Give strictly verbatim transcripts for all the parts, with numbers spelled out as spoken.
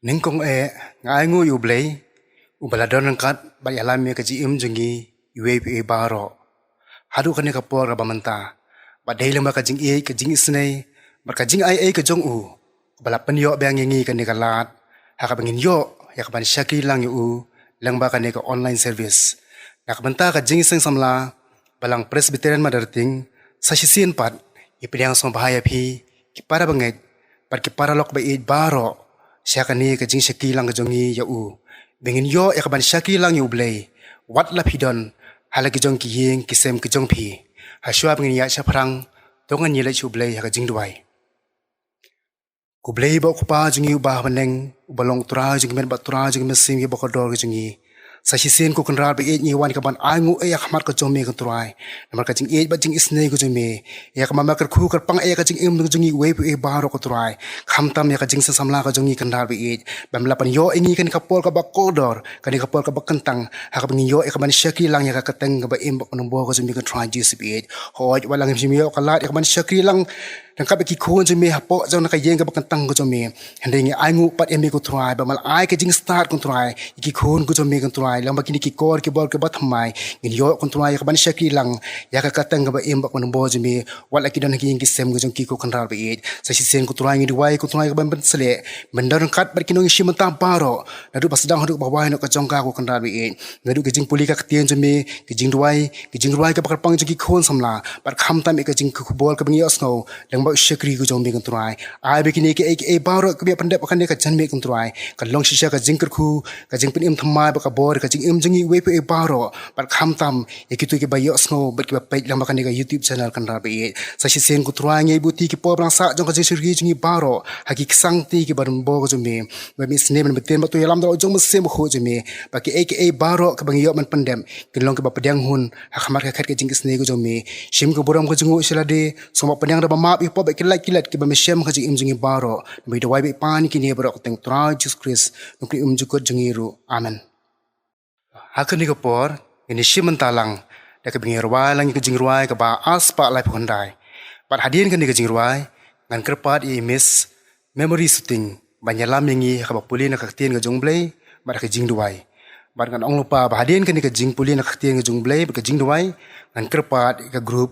Nyngkong eh, nga ainguh ïa U Blei, uba la don ryngkat bad ïalam ïa ka jingim jong ngi iwei pa iwei baroh haduh kane ka por kaba mynta. Bad dei lyngba ka jingïeit, ka jingisynei bad ka jingaiei ka jong u, kaba la pynïoh biang ïa ngi kane ka lad, ha kaba ngin ïoh ïa ka ban shakri lang ïa u lyngba kane ka online service. Na ka bynta ka Jingïaseng Samla Balang Presbyterian Mother Ting, sa shisien pat ngi pdiang sngewbha ïa phi, ki para bangeit bad ki paralok ba ïeit baroh, sha kane ka jingshakri lang ka jong ngi ïa u, ba ngin ïoh ïa ka ban shakri lang ïa U Blei, wat la phi don ha la ki jong ki ïing ki sem ki jong phi. Hashwa ba ngin ïaid shaphrang, to ngin ïaleit sha U Blei ha ka jingduwai. Ko Blei bad ko Kpa jong ngi uba ha bneng, uba long Trai jong ki met bad Trai jong ki mynsiem kiba kordor ki jong ngi, sa shisien ko Kynrad ba ïeit, ngi wan ka ban ainguh eh ïa ka khmat ka jong me ko Trai, namar ka jingïeit bad jingisynei ka jong me, ïa ka mama kyrkhu kyrpang eh ïa ka jingim ka jong ngi iwei pa iwei baroh ko Trai. Khamtam ïa ka Jingïaseng Samla ka jong ngi Kynrad ba ïeit, ba me la pynïoh ïa ngi kane ka por kaba kordor, kane ka por kaba kyntang, ha kaba ngin ïoh ïa ka ban shakri lang ïa ka kyrteng kaba im bad kaba nam bor ka jong me ko Trai Jisu ba ïeit. Hooid, wat la ngim shym ïoh ka lad ïa ka ban shakri lang ryngkat bad ki khun jong me hapoh jong na ka ïing kaba kyntang ka jong me, hynrei ngi ainguh pat ïa me ko Trai, ba me la ai ka jingstad ko Trai ïa ki khun ka jong me ko Trai, lyngba kine ki kor ki bor kiba thymmai, ngin ïoh ko Trai ïa ka ban shakri lang ïa ka kyrteng kaba im bad kaba nam bor jong me, wat la ki don ha ki ïing ki sem ka jong ki ko Kynrad ba ïeit. Sa shisien ko Trai ngi duwai ko Trai ïa ka ban pynsleh, ban don ryngkat bad ki nongïashim bynta baroh, naduh ba sdang haduh ba wai noh ka jong ka ko Kynrad ba ïeit, naduh ka jingpule ka ktien jong me, ka jingduwai, ka jingrwai kaba kyrpang jong ki khun samla, bad khamtam ïa ka jingkhublei kaba ngi ïohsngew lyngba u shakri ka jong me ko Trai. Ai ba kine kiei kiei baroh kiba ïa pyndep ha kane ka janmiet ko Trai, kan long shisha ka jingkyrkhu, ka jingpynim thymmai bad ka bor ka jingim jong ngi iwei pa iwei baroh, bad khamtam ïa kito kiba ïohsngew bad kiba peit lyngba kane ka YouTube channel Kynrad ba ïeit. Sa shisien ko Trai ngi buti ki por ba la sah jong ka jingshakri jong ngi baroh ha ki ksangti kiba nam bor ka jong me, ba me isynei ban btin bad to ïalam da la u jong Mynsiem Bakhuid jong me, ba kiei kiei baroh kiba ngi ïoh ban pyndep kin long kiba pdiang hun ha khmat ka khet ka jingisynei ka jong me. Shim ka burom ka jingnguh sha lade, sngewbha pdiang da ba map ïa pop bad ki lait ki lait kiba me shem ha ka jingim jong ngi baroh. Namar ngi duwai bad pan ïa kine baroh ha ka kyrteng Trai Jisu Khrist, Nongpynim jukut jong ngi ruh. Amen. Ha kane ka por ngin ïashim bynta lang da kaba ngin rwai lang ïa ka jingrwai kaba ar spah laiphew khyndai. Bad hadien kane ka jingrwai ngan kyrpad ïa i Miss Memory Suting ban ïalam ïa ngi ha kaba pule na ka ktien ka jong U Blei bad ha ka jingduwai. Bad ngan ong lypa ba hadien kane ka jingpule na ka ktien ka jong U Blei bad ka jingduwai, ngan kyrpad ïa ka group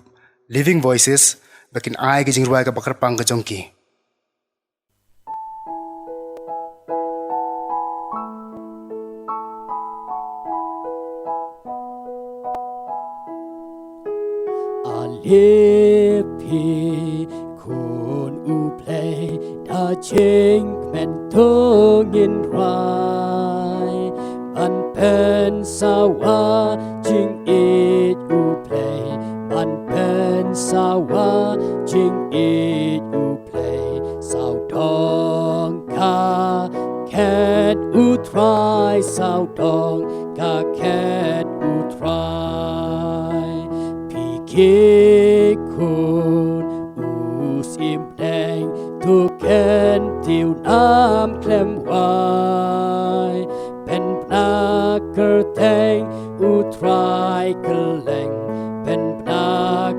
Living Voices ba kin ai ka jingrwai kaba kyrpang ka jong ki. Ale phi khun U Blei, da jingkmen to ngin rwai, ban pynsawa jingïeit U Blei, ban pynsawa jingïeit U Blei. Sawdong ka khet U Trai, sawdong ka khet U Trai. Phi ki khun u Syiem Pdeng, to kyntiew nam khlem wai, pynbna kyrteng U Trai kylleng, pynbna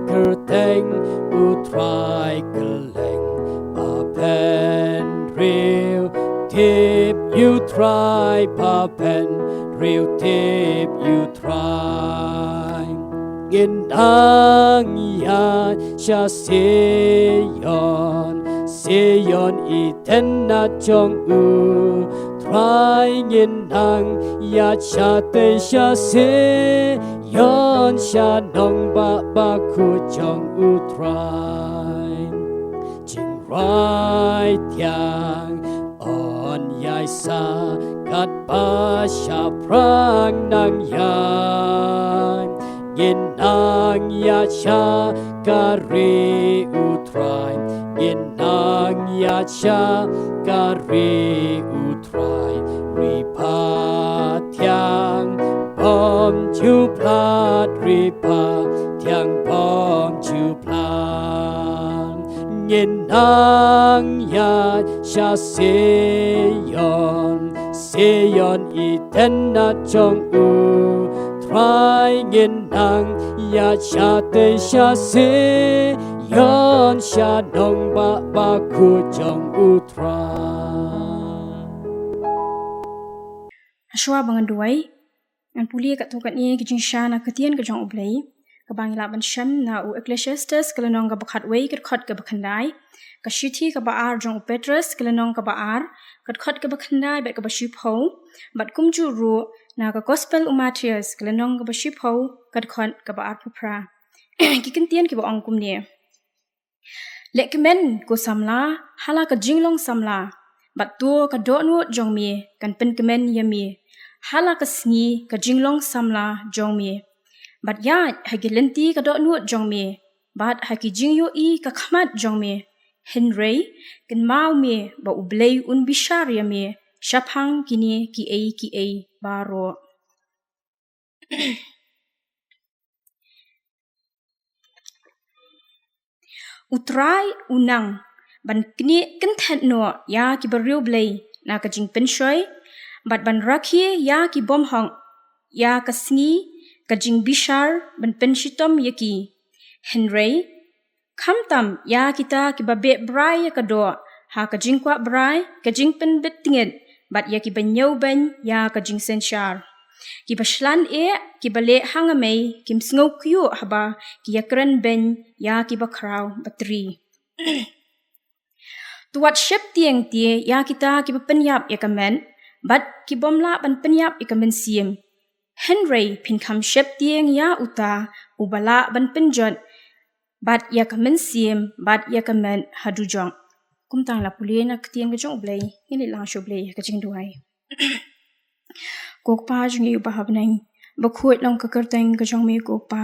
kyrteng U Trai kylleng. Ba pynriew tip ïa U Trai, ba pynriew tip ïa U Trai. Ngin nang ïaid sha Sion, Sion i tynnat jong U Trai. Ngin nang ïaid shatei sha Sion, sha nongbah bakhuid jong U Trai. Jingrwai thiang yn ïai sah katba shaphrang nang ïaid. Ngin nang ïaid sha ka ri U Trai, ngin nang ïaid sha ka ri U Trai. Ri ba thiang bymjublat, ri ba thiang bymjublat. Ngin nang ïaid sha Sion, Sion i tynnat jong U Trai. Ngin nang ïaid shatei sha Sion, sha nongbah bakhuid jong U Trai. Hashwa ba ngan duwai, ngan pule katto katne ki jingshisha na ka ktien ka jong U Blei, kaba ngi lah ban shem na u Ecclesiastes ka lynnong kaba khatwei ka dkhot kaba khyndai, ka shithi kaba ar jong u Petros ka lynnong kaba ar ka dkhot kaba khyndai bad kaba shiphew, bad kumjuh ruh na ka Gospel u Mathaios ka lynnong kaba shiphew ka dkhot kaba arphew phra. Ki kyntien kiba ong kumne. Leh kmen ko samla ha la ka jinglong samla, bad to ka dohnud jong me kan pynkmen ïa me ha la ka sngi ka jinglong samla jong me. Bad ïaid ha ki lynti ka dohnud jong me, bad ha ki jingïohi ka khmat jong me. Hynrei kynmaw me ba U Blei un bishar ïa me shaphang kine kiei kiei baroh. U Trai u nang ban knieh kynthet noh ïa ki bariewblei na ka jingpynshoi, bad ban rakhe ïa ki bymhok ïa ka sngi ka jingbishar ban pynshitom ïa ki. Hynrei khamtam ïa kita kiba beh brai ïa ka doh ha ka jingkwah brai, ka jingpynbit tngit, bad ïa kiba ñiewbeiñ ïa ka jingsynshar. Kiba shlan eh, kiba leh hangne, kim sngewkyiuh haba ki ïakren beiñ ïa kiba khraw batri. To wat sheptieng te ïa kita kiba pynïap ïa ka met, bad ki bym lah ban pynïap ïa ka mynsiem. Hynrei phin kham sheptieng ïa uta uba lah ban pynjot bad ïa ka mynsiem bad ïa ka met ha dujok. Kumta la pule na ka ktien ka jong U Blei, ngin ïa lang sha U Blei ha ka jingduwai. Ko Kpa jong ngi uba ha bneng, ba khuid long ka kyrteng ka jong me ko Kpa.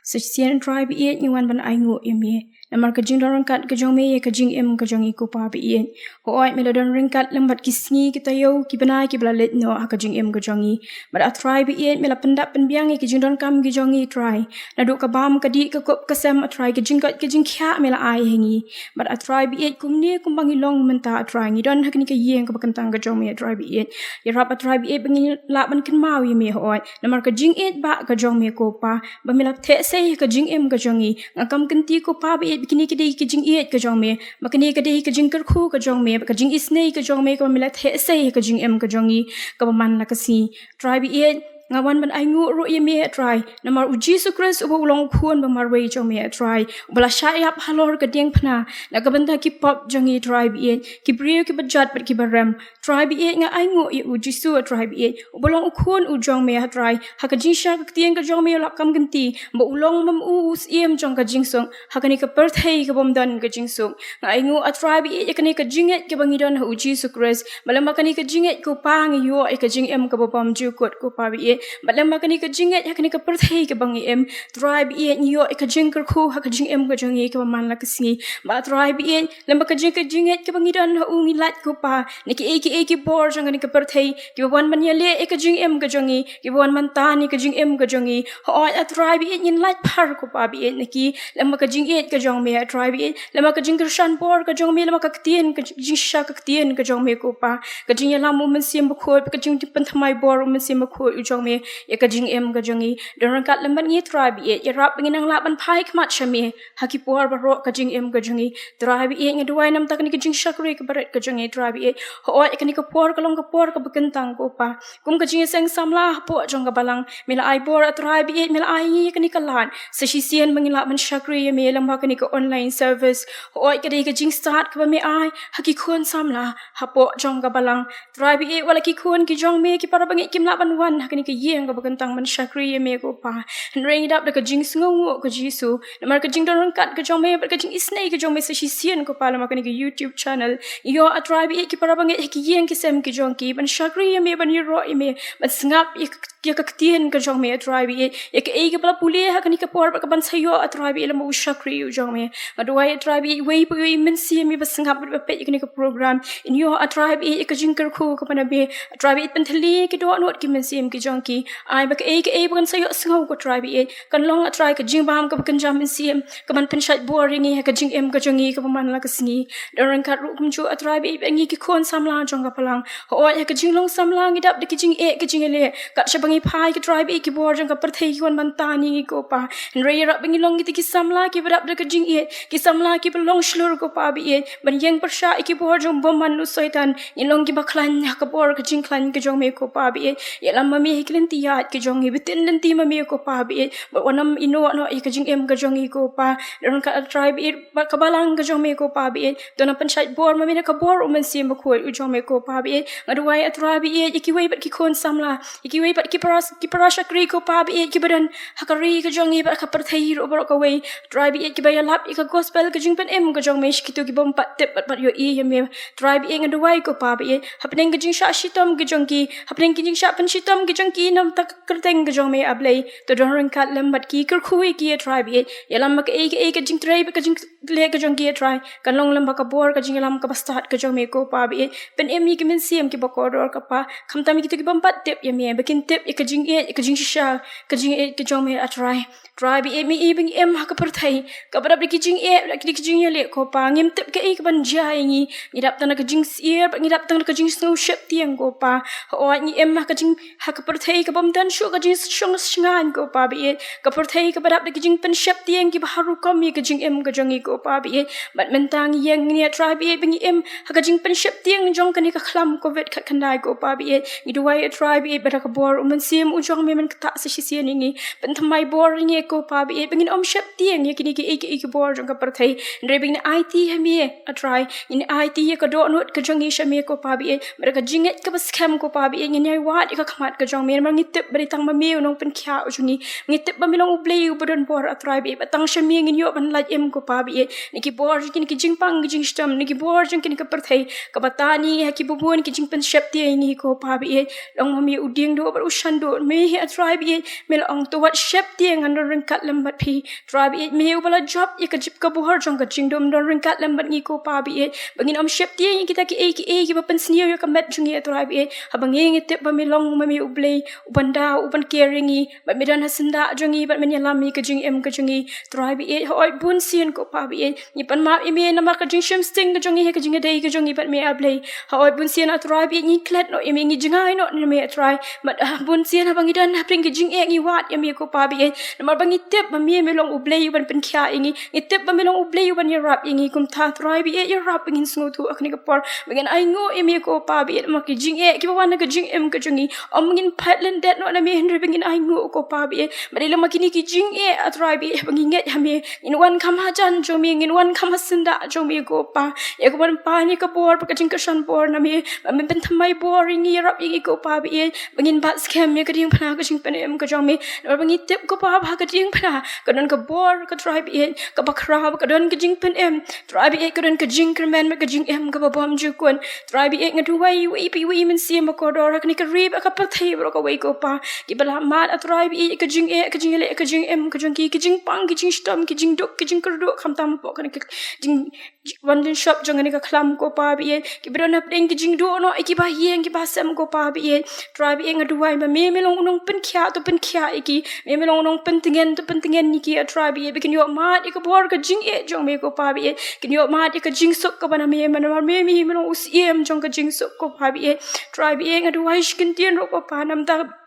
Sa shisien Trai ba ïeit ngi wan ban ainguh ïa me namar ka jingdon ryngkat ka jong me ïa ka jingim ka jong ngi ko Kpa ba ïeit. Hooid me la don ryngkat lem bad ki sngi ki taïew ki bnai kiba la leit noh ha ka jingim ka jong ngi. Bad A Trai ba ïeit me la pyndap pynbiang ïa ki jingdonkam ki jong ngi Trai. Naduh ka bam ka dih ka kup ka sem A Trai ka jingkoit ka jingkhiah me la ai ha ngi. Bad A Trai ba ïeit kumne kumba ngi long mynta A Trai ngi don ha kane ka ïing kaba kyntang ka jong me A Trai ba ïeit. Ïarap A Trai ba ïeit ba ngin lah ban kynmaw ïa me hooid. Namar ka jingïeit ba ka jong me ko Kpa ba me la theh sei ha ka jingim ka jong ngi. Nga kam kynti ko Kpa ba ïeit ba kine ki dei ka jingïeit ka jong me. Ba kane ka dei ka jingkyrkhu ka jong me. Ba ka jingisynei ka jong me kaba me la theh sei ha ka jingim ka jong ngi. Kaba man la ka sngi. Trai ba ïeit, nga wan ban ainguh ruh ïa me A Trai. Namar U Jisu Khrist uba u long u khun ba marwei jong me A Trai. Uba la shah ïap halor ka diengphna na ka bynta ki pop jong ngi Trai ba ïeit. Ki briew kiba jot bad kiba rem. Trai ba ïeit nga ainguh ïa U Jisu A Trai ba ïeit. Uba long u khun u jong me A Trai. Ha ka jingshisha ka ktien ka jong me u la kam kynti. Ba u long bym u u syiem jong ka jingsuk. Ha kane ka pyrthei ka bym don ka jingsuk. Nga ainguh A Trai ba ïeit ïa kane ka jingngeit kaba ngi don ha U Jisu Khrist. Ba lem bad kane ka jingngeit ko Kpa ngi ïoh ïa ka jingim kaba bymjukut ko Kpa ba ïeit. Ba lem bad kane ka jingngeit ha kane ka pyrthei kaba ngi im. Trai ba ïeit ngi ïoh ïa ka jingkyrkhu ha ka jingim ka jong ngi kaba man la ka sngi. Ba Trai ba ïeit lem bad ka jing ka jingngeit kaba ngi don ha u ngi lait ko Kpa. Na kiei kiei ki bor jong kane ka pyrthei kiba wan ban ïaleh ïa ka jingim ka jong ngi. Kiba wan ban tan ïa ka jingim ka jong ngi. Hooid A Trai ba ïeit ngin lait phar ko Kpa ba ïeit na ki. Lem bad ka jingïeit ka jong me A Trai ba ïeit. Lem bad ka jingkyrshan bor ka jong me lem bad ka ktien ka jingshisha ka ktien ka jong me ko Kpa. Ka jingïalam U Mynsiem Bakhuid ka jingpynthymmai bor U Mynsiem Bakhuid u jong me ïa ka jingim ka jong ngi. Don ryngkat lem bad ngi Trai ba ïeit ïarap ba ngin nang lah ban phai khmat sha me. Ha ki por baroh ka jingim ka jong ngi. Trai ba ïeit nga duwai namar kane ka jingshakri kaba rit ka jong ngi Trai ba ïeit. Hooid kane ka por ka long ka por kaba kyntang ko Kpa. Kum ka jingïaseng samla hapoh jong ka balang. Me la ai bor A Trai ba ïeit me la ai ngi kane ka lad. Sa shisien ba ngin lah ban shakri ïa me lem bad kane ka online service. Hooid ka dei ka jingstad kaba me ai ha ki khun samla hapoh jong ka balang. Trai ba ïeit wat la ki khun ki jong me ki para bangeit kim lah ban wan ha kane ka ïing kaba kyntang ban shakri ïa me ko Kpa. Hynrei ngi dap da ka jingsngewnguh ko Jisu. Namar ka jingdon ryngkat ka jong me bad ka jingisynei ka jong me sa shisien ko Kpa lem bad kane ka YouTube channel. Ïoh A Trai ba ïeit ki para bangeit ha ki ïing ki sem ki jong ki ban shakri ïa me ban ïaroh ïa me ban sngap ïa ka ïa ka ktien ka jong me A Trai ba ïeit. Ïa kaei kaba la pule ha kane ka por bad kaban sa ïoh A Trai ba ïeit lem bad u shakri u jong me. Nga duwai A Trai ba ïeit wei pa wei mynsiem ïa ba sngap bad ba peit ïa kane ka program. In ïoh A Trai ba ïeit ïa ka jingkyrkhu kaba na me. A Trai ba ïeit pynthylliew ki dohnud ki mynsiem ki jong ki. Ai ba kaei kaei ba kan sa ïohsngew ko Trai ba ïeit kan long A Trai ka jingbam kaba kynja mynsiem. Kaban pynshait bor ïa ngi ha ka jingim ka jong ngi kaba man la ka sngi. Don ryngkat ruh kumjuh A Trai ba ïeit ba ngi ki khun samla jong ka balang. Hooid ha ka jinglong samla ngi dap da ki jingeh ki jingïaleh. Kat shaba Ngi phai ko Trai baieit ki bor jong ka pyrthei ki wan ban tan ïa ngi ko Pa. Hynrei ïarap ba ngin long kita ki samla kiba dap da ka jingïeit, ki samla kiba long shlur ko Pa baieit, ban ïeng pyrshah ïa ki bor jong u bymman u Soitan. Ngin long kiba khlaiñ ha ka bor ka jingkhlaiñ ka jong me ko Pa baieit. Ïalam ma me ha ki lynti ïaid ka jong ngi, btin lynti ma me ko Pa baieit, bad wat nym ïehnoh noh ïa ka jingim ka jong ngi ko Pa. Don ryngkat A Trai baieit bad ka balang ka jong me ko Pa baieit. To nang pynshait bor ma me na ka bor U Mynsiem Bakhuid u jong me ko Pa baieit. Nga duwai A Trai baieit ïa kiwei pat ki khun samla, ïa kiwei pat ki para, ki para shakri ko Pa baieit, kiba don ha ka ri ka jong ngi bad ha ka pyrthei ruh baroh kawei. Trai baieit, kiba ïalap ïa ka gospel ka jingpynim ka jong me sha kito ki bym pat tip bad, bad ïohi ïa me. Trai baieit, nga duwai ko Pa baieit, hapdeng ka jingshah shitom ka jong ki, hapdeng ka jingshah pynshitom ka jong ki na ka bynta ka kyrteng ka jong me A Blei, to don ryngkat lem bad ki, kyrkhu ïa ki A Trai baieit. Ïalam ba kaei kaei ka jingtrei bad ka jing leh ka jong ki A Trai, kan long lem bad ka bor ka jingïalam kaba stad ka jong me ko Pa baieit. Pynim ïa ki mynsiem kiba kordor ko Pa, khamtam ïa kito ki bym pat tip ïa me, ba kin tip ïa ka jingïeit, ïa ka jingshisha, ka jingïeit ka jong me A Trai. Trai baieit, me i ba ngi im ha ka pyrthei kaba dap da ki jingeh, da ki jingïaleh ko Pa. Ngim tip kaei kaban jia ïa ngi. Ngi dap tang da ka jingsyier bad ngi dap tang da ka jingsngew sheptieng ko Pa. Hooid, ngi im ha ka jing ha ka pyrthei ka bym don shuh ka jingshong shngaiñ ko Pa baieit, ka pyrthei kaba dap da ki jingpynsheptieng kiba har rukom ïa ka jingim ka jong ngi ko Pa baieit. Bad mynta ngi ïeng ngin ïa Trai baieit ba ngi im ha ka jingpynsheptieng jong kane ka khlam covid khatkhyndai ko Pa baieit. Ngi duwai A Trai baieit ba da ka bor U Mynsiem u jong me men ktah sa shisien ïa ngi, pynthymmai bor ïa ngi ko Pa baieit, ba ngin ym sheptieng ïa kine kiei kiei ki bor jong ka pyrthei, hynrei ba ngin aiti ha me A Trai. Ngin aiti ïa ka dohnud ka jong ngi sha me ko Pa baieit, bad da ka jingngeit kaba skhem ko Pa baieit ngin ïai wad ïa ka khmat ka jong me, namar ngi tip ba dei tang ma me u nongpynkhiah u jong ngi. Ngi tip ba me long U Blei uba don bor A Trai baieit, ba tang sha me ngin ïoh ban lait im ko Pa baieit, na ki bor jong kine ki jingpang ki jingshitom, na ki bor jong kine ka pyrthei kaba tan ïa ngi ha kiba bun ki jingpynsheptieng ïa ngi ko Pa baieit. Long ma me u diengduh bad u shanduh, me hi A Trai baieit, me la ong to wat sheptieng, ngan don ryngkat lem bad phi. Trai baieit, me uba la jop ïa ka jingpang ka bor jong ka jingdum, don ryngkat lem bad ngi ko Pa baieit, ba ngin ym sheptieng ïa kita kiei kiei kiba pynsniew ïa ka met jong ngi A Trai baieit. Haba ngi, ngi tip ba me long ma me U Blei uban da, uban care ïa ngi, bad me don ha syndah jong ngi bad men ïalam ïa ka jingim ka jong ngi. Trai baieit, hooid bun sien ko Pa baieit ngi pan map ïa me namar ka jingshim sting ka jong ngi ha ka jingïadei ka jong ngi bad me A Blei. Hooid bun sien A Trai baieit ngi klet noh ïa me, ngi jngai noh na me A Trai. Bad, ah, bun sien haba ngi don hapdeng ka jingeh ngi wad ïa me ko Pa baieit, namar ba ngi tip ba me, me long U Blei uban pynkhiah ïa ngi. Ngi tip ba me long U Blei uban ïarap ïa ngi. Kumta Trai baieit, ïarap ba ngin sngewthuh ha kane ka por, ba ngin ainguh ïa me ko Pa baieit, namar ki jingeh kiba wan na ka jingim ka jong ngi, ym ba ngin pait lyndet noh na me, hynrei ba ngin ainguh ko Pa baieit. Ba dei lem ma kine ki jingeh A Trai baieit, ba ngin ngeit ha me, ngin wan kham hajan jong me, ngin wan kham ha syndah jong me ko Pa. Ïa ka ban pan ïa ka bor bad ka jingkyrshan bor na me, ba men pynthymmai bor ïa ngi, ïarap ïa ngi ko Pa baieit, ba ngin bat skhem ïa ka diengphna ka jingpynim ka jong me. Namar ba ngi tip ko Pa ba ha ka diengphna ka don ka bor ko Trai baieit, kaba khraw, ka don ka jingpynim Trai baieit, ka don ka jingkyrmen bad ka jingim kaba bymjukut. Trai baieit, nga duwai ïa iwei pa iwei i mynsiem ba kordor ha kane ka ri bad ka pyrthei baroh kawei ko Pa, kiba la mad A Trai baieit ïa ka jingeh, ka jingïaleh, ka jingim ka jong ki, ka jingpang, ka jingshitom, ka jingduk, ka jingkyrduh, khamtam hapoh kane ka jing, jing, ban lynshop jong kane ka khlam ko Pa baieit, kiba don hapdeng ki jingduh noh ïa kiba ïeng kiba sem ko Pa baieit. Trai baieit, nga duwai ba me, me long u nongpynkhiah, to pynkhiah ïa ki. Me, me long u nongpyntngen, to pyntngen ïa ki A Trai baieit, ba kin ïoh mad ïa ka bor ka jingeh jong me ko Pa baieit, kin ïoh mad ïa ka jingsuk kaba na me, namar me, me, me long u Siem jong ka jingsuk ko Pa baieit. Trai baieit, nga duwai shi kyntien ruh ko Pa, namar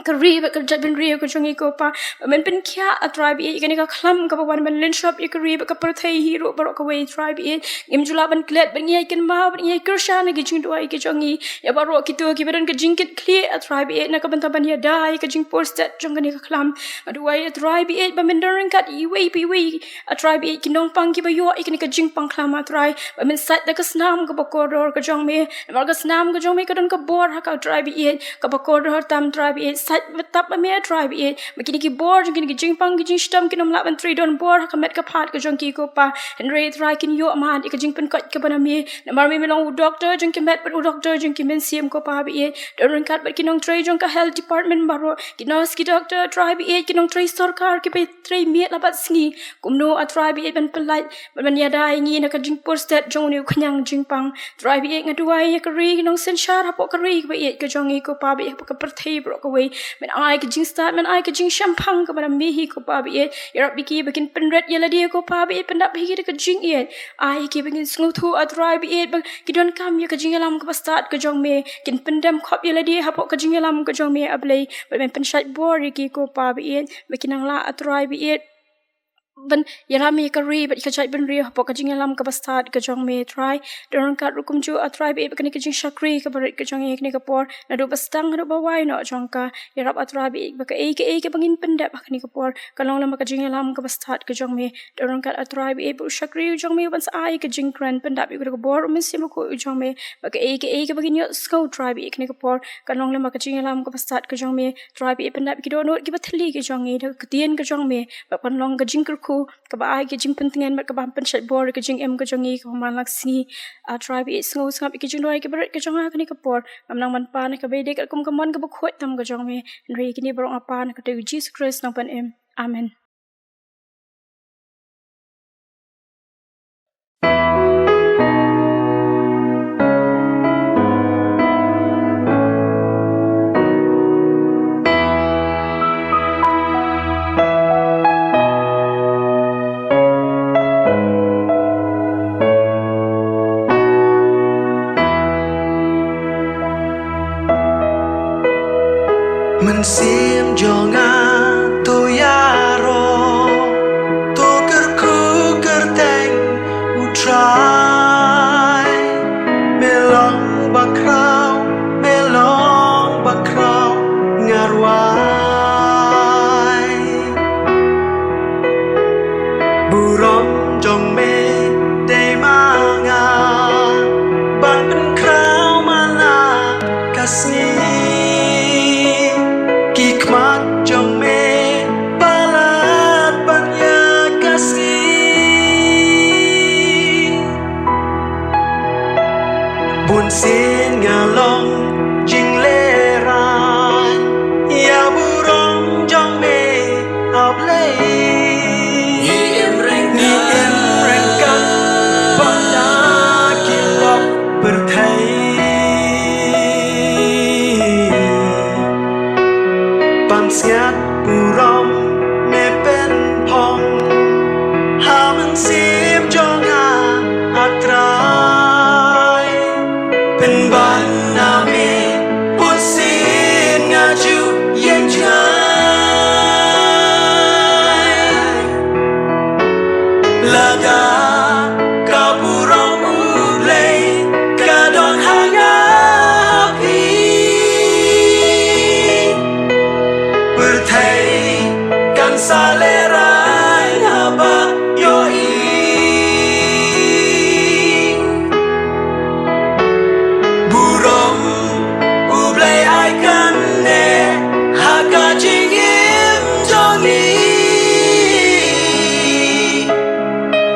ka ri bad ka jaitbynriew ka jong ngi ko Pa, ba men pynkhiah A Trai baieit ïa kane ka khlam kaba wan ban lynshop ïa ka ri bad ka pyrthei hi ruh baroh kawei Trai baieit. Ngim ju lah ban klet bad ngi ïai kynmaw bad ngi ïai kyrshan na ki jingduwai ki jong ngi ïa baroh kito kiba don ka jingkitkhlieh A Trai baieit, na ka bynta ban ïada ïa ka jingpur stet jong kane ka khlam. Nga duwai A Trai baieit ba men don ryngkat iwei pa iwei A Trai baieit, ki nongpang kiba ïoh ïa kane ka jingpang khlam A Trai, ba men sait da ka snam kaba kordor ka jong me, namar ka snam ka jong me ka don ka bor ha ka A Trai baieit, kaba kordor tam Trai baieit. Sait bad tap ma me A Trai baieit, ba kine ki bor jong kine ki jingpang ki jingshitom kin ym lah ban trei donbor ha ka met ka phad ka jong ki ko Pa, hynrei Trai kin ïoh mad ïa ka jingpynkoit kaba na me, namar me, me long u doktor jong ki met bad u doktor jong ki mynsiem ko Pa baieit. Don ryngkat bad ki nongtrei jong ka health department baroh, ki nurse, ki doktor Trai baieit, ki nongtrei sorkar kiba trei miet la bad sngi, kumno A Trai baieit ban pynlait bad ban ïada ïa ngi na ka jingpur stet jong une u khñiang jingpang. Trai baieit, nga duwai ïa ka ri, ki nongsynshar hapoh ka ri kaba ïeit ka jong ngi ko Pa baieit, hapoh ka pyrthei baroh kawei, Men ai ka jingstad, men ai ka jingshemphang kaba na me hi ko Pa baieit. Ïarap ïa ki ba kin pynrit ïa lade ko Pa baieit, pyndap ïa ki da ka jingïeit. Ai ïa ki ba kin sngewthuh A Trai baieit, ba ki donkam ïa ka jingïalam kaba stad ka jong me, kin pyndem khop ïa lade hapoh ka jingïalam ka jong me A Blei. Bad men pynshait bor ïa ki ko Pa baieit, ba kin nang lah A Trai baieit ban ïalam ïa ka ri bad ka jaitbynriew hapoh ka jingïalam kaba stad ka jong me Trai. Don ryngkat ruh kumjuh A Trai baieit bad kane ka jingshakri kaba rit ka jong ngi ha kane ka por, naduh ba sdang haduh ba wai noh jong ka. Ïarap A Trai baieit ba kaei kaei kaba ngin pyndep ha kane ka por kan long lem bad ka jingïalam kaba stad ka jong me. Don ryngkat A Trai baieit bad u shakri u jong me uban sa ai ka jingkren, pyndap ïa u da ka bor u Mynsiem Bakhuid u jong me, ba kaei kaei kaba ngin ïohsngew Trai baieit ha kane ka por kan long lem bad ka jingïalam kaba stad ka jong me. Trai baieit pyndap ïa ki dohnud kiba thylli ki jong ngi da ka ktien ka jong me, ba kan long ka jingkyrkhu kaba ai ka jingpyntngen bad kaba pynshait bor ïa ka jingim ka jong ngi kaba man la ka sngi. A Trai baieit, sngew sngap ïa ki jingduwai kiba rit ka jong nga ha kane ka por. Ngam nang ban pan ha kaba ïadei katkum ka mon kaba khuid tam ka jong me, hynrei ïa kine baroh nga pan ha ka kyrteng U Jisu Khrist Nongpynim. Amen. Mynsiem jong nga to ïaroh, to kyrkhu kyrteng U Trai. Me long bakhraw, me long bakhraw nga rwai. Burom jong me dei ma nga ban pynkhraw man la ka sngi. Ki khmat jong me palat ban ïa ka sngi. Bun sien nga long jinglehrain ïa burom jong me A Blei. Ngi im ryngkat, ngi im ryngkat bad da ki lok pyrthei. Pansngiat burom me pynphong ha mynsiem jong nga A Trai. Pynban na me bun sien nga ju ïeng jngai. Lada ka burom U Blei ka don ha nga ha phi, pyrthei kan sa lehrain haba ïohi. Burom U Blei ai kane ha ka jingim jong ngi.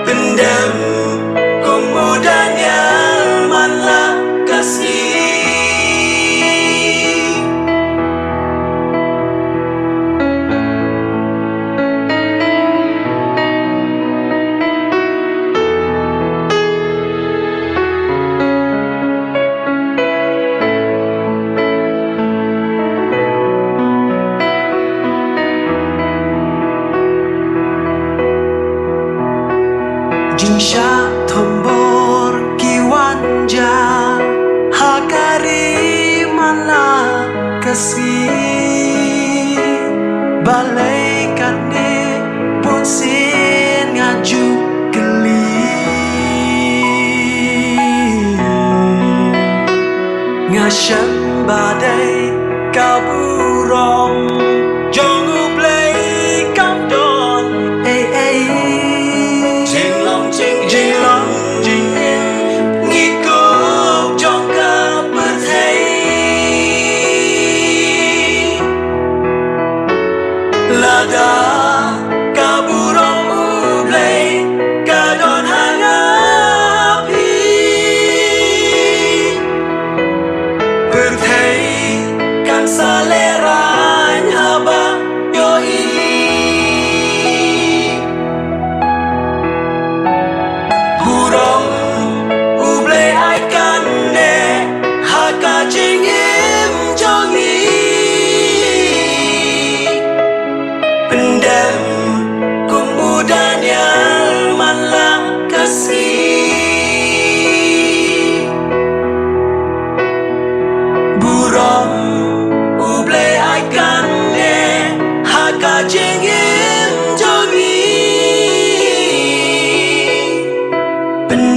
Pyndem kum u Daniel man la ka sngi. Jingshah thombor ki wan jia ha ka ri man la ka sngi. Balei kane bun sien nga ju kylli. Nga shem ba dei ka burom jong U Blei kam don ei ei. Jinglong jingim, jinglong jingim ngi kup jong ka pyrthei. Lada ka burom U Blei ka don ha nga ha phi, pyrthei kan sa lehrain ha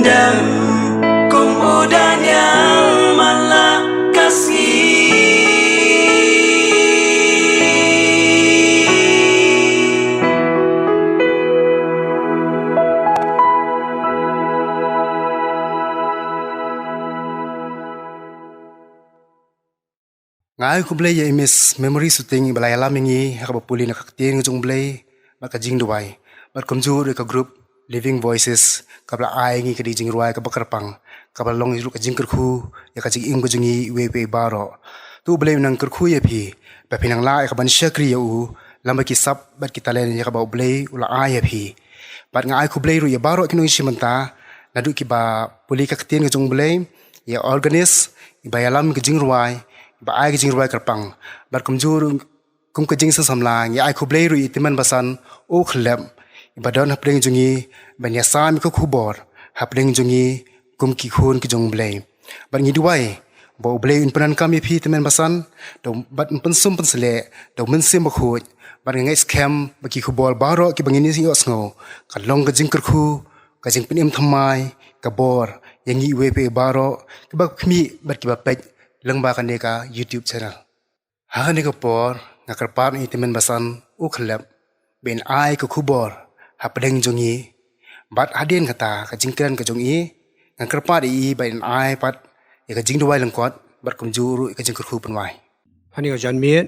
Kum u Daniel man la ka sngi. Nga ai khublei ïa i Miss Memory Suting ba la ïalam ïa ngi ha kaba pule na ka ktien ka jong u Blei bad ka jingduwai, bad kumjuh ruh ïa ka group Living Voices kaba la ai ïa ngi ka jingrwai kaba kyrpang, kaba long ruh ka jingkyrkhu ïa ka jingim ka jong ngi iwei pa iwei baroh. To u Blei un nang kyrkhu ïa phi ba phin nang lah ïa ka ban shakri ïa u lyngba ki sap bad ki talent ïa kaba u Blei u la ai ïa phi. Bad nga ai khublei ruh ïa baroh ki nongïashim bynta, naduh kiba pule ka ktien ka jong u Blei, ïa organist, iba ïalam ka jingrwai, iba ai ka jingrwai kyrpang, bad kumjuh ruh kum ka jingseng samla, ngi ai khublei ruh ïa i Tymmen Basan U Khyllep, iba don hapdeng jong ngi ban ïasam ïa ka khubor hapdeng jong ngi kum ki khun ki jong u Blei. Bad ngi duwai ba u Blei un pyndonkam ïa phi Tymmen Basan, da u, bad un pynsum pynsleh da u Mynsiem Bakhuid, bad nga ngeit skhem ba ki khubor baroh kiba ngin ïohsngew kan long ka jingkyrkhu, ka jingpynim thymmai, ka bor ïa ngi iwei pa iwei baroh kiba khmih bad kiba peit lyngba kane ka YouTube channel. Ha kane ka por nga kyrpad ïa i Tymmen Basan U Khyllep ba in ai ka khubor hapdeng jong ngi, bad hadien kata ka jingkren ka jong i, nga kyrpad ïa i ba in ai pat ïa ka jingduwai lyngkot bad kumjuh ruh ïa ka jingkyrkhu pynwai. Hangne ka janmiet,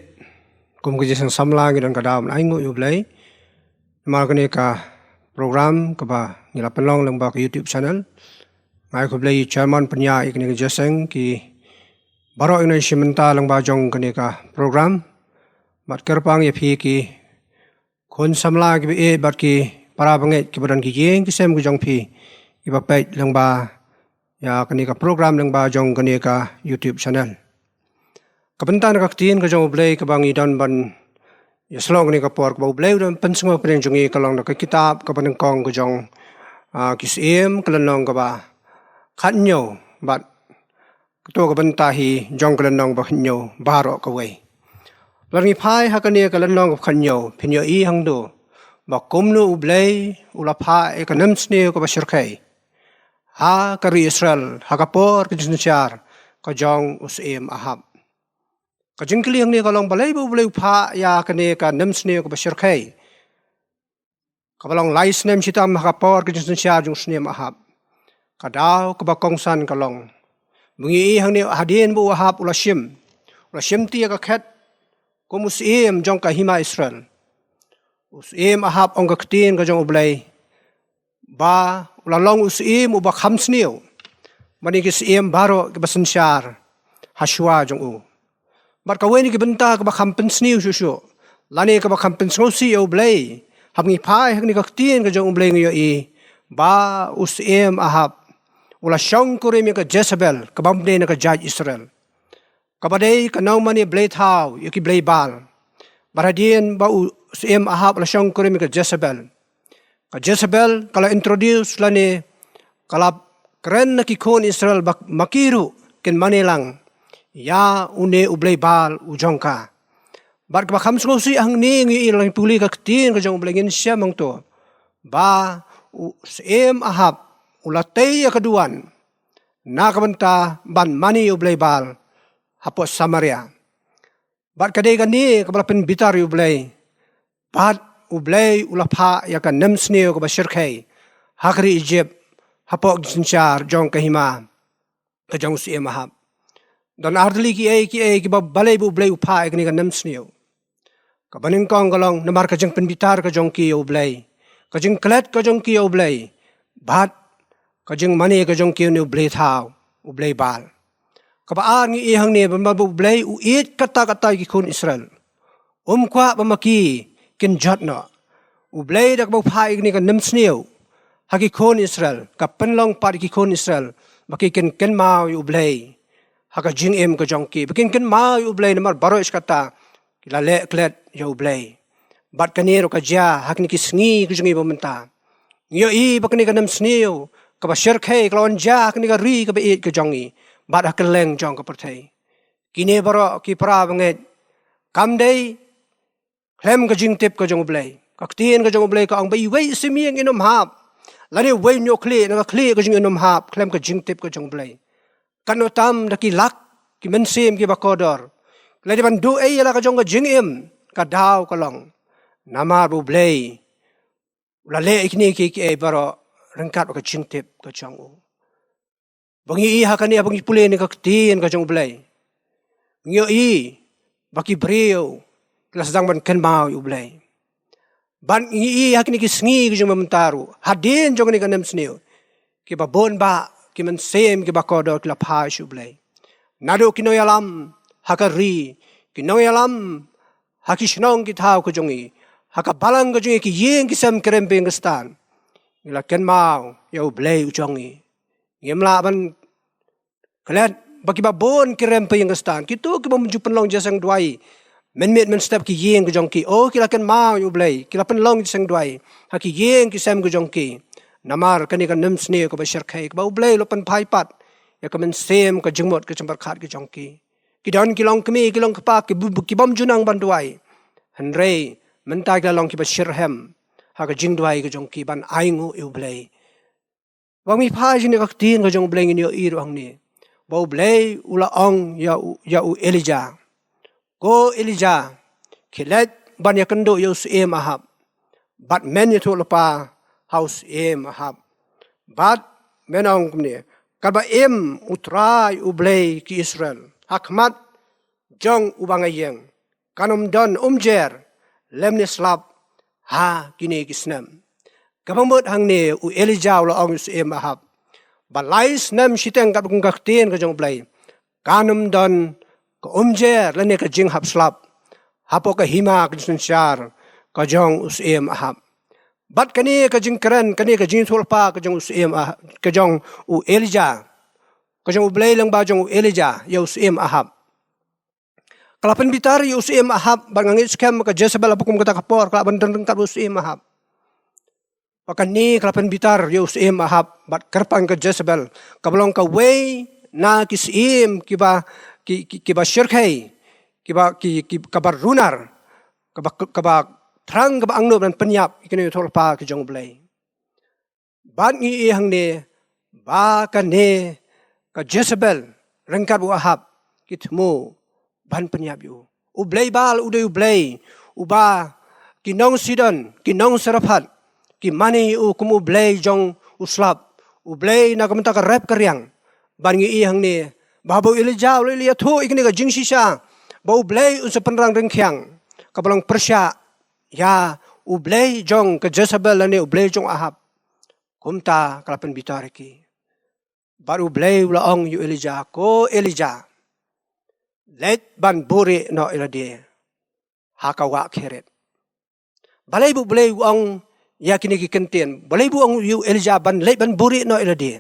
kum ka jingseng samla ngi don ka daw ban ainguh ïa u Blei namar kane ka program kaba ngi la pynlong lyngba ka YouTube channel. Nga ai khublei ïa i chairman pynïaid ïa kane ka jingïaseng, ki baroh ki nongïashim bynta lyngba jong kane ka program. Bad kyrpang ïa phi ki khun samla kiba ïeit bad ki para bangeit kiba don ki ïing ki sem ki jong phi kiba peit lyngba ïa kane ka program lyngba jong kane ka YouTube channel. Ka bynta na ka ktien ka jong u Blei kaba ngi don ban ïasyllok kane ka por, kaba u Blei u don pynsngew hapdeng jong ngi ka long na ka kitab kaba nyngkong ka jong, ah, Ki Syiem, ka lynnong kaba khathynñiew, bad kato ka bynta hi jong ka lynnong ba khathynñiew baroh kawei. Lada ngi phai ha kane ka lynnong kaba khathynñiew, phin ïohi hangto ba kumno u Blei u la phah ïa ka nemsniew kaba shyrkhei ha ka ri Israel ha ka por ka jingsynshar ka jong u Syiem Ahab. Ka jingkylli hangne ka long, balei ba u Blei u phah ïa kane ka nemsniew kaba shyrkhei, kaba long lai snem shitom ha ka por ka jingsynshar jong u Syiem Ahab? Ka daw kaba kongsan ka long, mynta hangne hadien ba u Ahab u la shim, u la shimti ïa ka khet kum u syiem jong ka hima Israel, u Syiem Ahab, ong ka ktien ka jong u Blei, ba u la long u syiem uba kham sniew mane ki syiem baroh kiba synshar hashwa jong u. Bad kawei na ki bynta kaba kham pynsniew shuh shuh, lane kaba kham pynsngewsih ïa u Blei, haba ngi phai ha kane ka ktien ka jong u Blei ngi ïohi ba u Syiem Ahab u la shongkurim ïa ka Jezebel, kaba ym dei na ka jaid Israel, kaba dei ka nongmane blei thaw ïa ki blei Baal. Bad hadien ba u Syiem Ahab u la shongkurim ïa ka Jezebel, ka Jezebel ka la introduce lane ka la kren na ki khun Israel ba ma ki ruh kin mane lang ïa une u blei Baal u jong ka. Bad kaba kham sngewsih hangne ngi ïohi, lada ngi pule ka ktien ka jong u Blei ngin shem hangto ba u Syiem Ahab u la tei ïa ka duwan na ka bynta ban mane ïa u blei Baal hapoh Samaria. Bad ka dei kane kaba la pynbitar ïa u Blei. Bad u Blei u la phah ïa ka nemsniew kaba shyrkhei ha ka ri Ijipt hapoh ki jingsynshar jong ka hima ka jong u Syiem Ahab. Don ar tylli kiei kiei kiba, balei ba u Blei u phah ïa kane ka nemsniew. Kaba nyngkong ka long namar ka jingpynbitar ka jong ki ïa u Blei, ka jingklet ka jong ki ïa u Blei, bad ka jingmane ka jong ki ïa une u blei thaw, u blei Baal. Kaba ar ngi ïohi hangne ba, ba u Blei u ïeit katta katta ïa ki khun Israel. Um kwah ba ma ki kin jot noh. U Blei da kaba u phah ïa kane ka nemsniew ha ki khun Israel, ka pynlong pat ïa ki khun Israel ba ki kin kynmaw ïa u Blei ha ka jingim ka jong ki, ba kin kynmaw ïa u Blei namar baroh shi katta ki la leh klet ïa u Blei. Bad kane ruh ka jia ha kine ki sngi ka jong ngi ba mynta. Ngi ïohi ba kane ka nemsniew kaba shyrkhei ka la wan jia ha kane ka ri kaba ïeit ka jong ngi bad ha kylleng jong ka pyrthei. Kine baroh ki para bangeit, kam dei khlem ka jingtip ka jong u Blei. Ka ktien ka jong u Blei ka ong ba iwei i simieng in ym hap Lane wei ñiuh khlieh na ka khlieh ka jong u nomhap khlem ka jingtip ka jong u Blei. Katno tam da ki lak ki mynsiem kiba kordor. Lane ban duh ei ïa la ka jong ka jingim, ka daw ka long namar ba u Blei u la leh ïa kine kiei kiei baroh ryngkat bad ka jingtip ka jong u. Ba ngi ïohi ha kane, ba ngi pule na ka ktien ka jong u Blei, ngi ïohi ba ki briew ki la sdang ban kynmaw ïa u Blei. Bad ngi ïohi ha kine ki sngi ka jong mynta ruh, hadien jong kane ka nemsniew, kiba bun bah ki mynsiem kiba kordor ki la phai sha u Blei. Naduh ki nongïalam ha ka ri, ki nongïalam ha ki shnong ki thaw ka jong ngi, ha ka balang ka jong ngi, ki ïing ki sem ki rem pyrshah khristan, ngi la kynmaw ïa u Blei u jong ngi. Ngim lah ban klet ba kiba bun ki rem pyrshah khristan, kito kibym ju pynlong jingïaseng duwai mynmiet mynstep ki ïing ka jong ki, oh, ki la kynmaw ïa u Blei, ki la pynlong jingïaseng duwai ha ki ïing ki sem ka jong ki. Namar kane ka nemsniew kaba shyrkhei kaba u Blei u la pynphai pat ïa ka mynsiem ka jingmut ka jingpyrkhat ka jong ki. Ki don ki longkmie, ki longkpa, ki bu-, kibym ju nang ban duwai, hynrei mynta ki la long kiba shitrhem ha ka jingduwai ka jong ki ban ainguh ïa u Blei. Ba ngi phai sha kane ka ktien ka jong u Blei, ngin ïohi ruh hangne ba u Blei u la ong ïa u, ïa u Elijah, "Ko Elijah, khie leit ban ïakynduh ïa u syiem Ahab, bad men ïathuh lypa ha u syiem Ahab, bad men ong kumne: Katba im U Trai U Blei ki Israel ha khmat jong uba nga ïeng, kan ym don umjer lymne slap ha kine ki snem." Kaba mut hangne u Elijah u la ong ïa u syiem Ahab ba lai snem shiteng, katba kum ka ktien ka jong u Blei, kan ym don ka umjer lane ka jinghap slap hapoh ka hima ka jingsynshar ka jong u syiem Ahab. Bad kane ka jingkren, kane ka jingïathuh lypa ka jong u syiem Ah-, ka jong u Elijah, ka jong u Blei lyngba jong u Elijah ïa u syiem Ahab, ka la pynbitar ïa u syiem Ahab. Bad nga ngeit skhem ka Jezebel ha kum kata ka por ka la ban don ryngkat u syiem Ahab. Bad kane ka la pynbitar ïa u syiem Ahab bad kyrpang ka Jezebel, kaba long kawei na ki syiem kiba, ki, ki, kiba shyrkhei, kiba, ki, ki, kaba runar, kaba, kaba thrang, kaba angnud ban pynïap ïa kine ki ïathuh lypa ki jong u Blei. Bad ngi ïohi hangne ba kane ka Jezebel ryngkat u Ahab ki thmu ban pynïap ïa u. U blei Baal u dei u blei uba ki nong Sidon, ki nong Sarephath ki mane ïa u kum u blei jong u slap, u blei na ka bynta ka rep ka riang. Bad ngi ïohi hangne ba haba u Elijah u la ïathuh ïa kane ka jingshisha ba u Blei un sa pynrang ryngkhiang, kaba long pyrshah ïa u blei jong ka Jezebel lane u blei jong Ahab, kumta ka la pynbitar ïa ki. Bad u Blei u la ong ïa u Elijah, "Ko Elijah, leit ban buhrieh noh ïa lade ha ka wah Kerith." Balei ba u Blei u ong ïa kine ki kyntien? Balei ba u ong ïa u Elijah ban leit ban buhrieh noh ïa lade?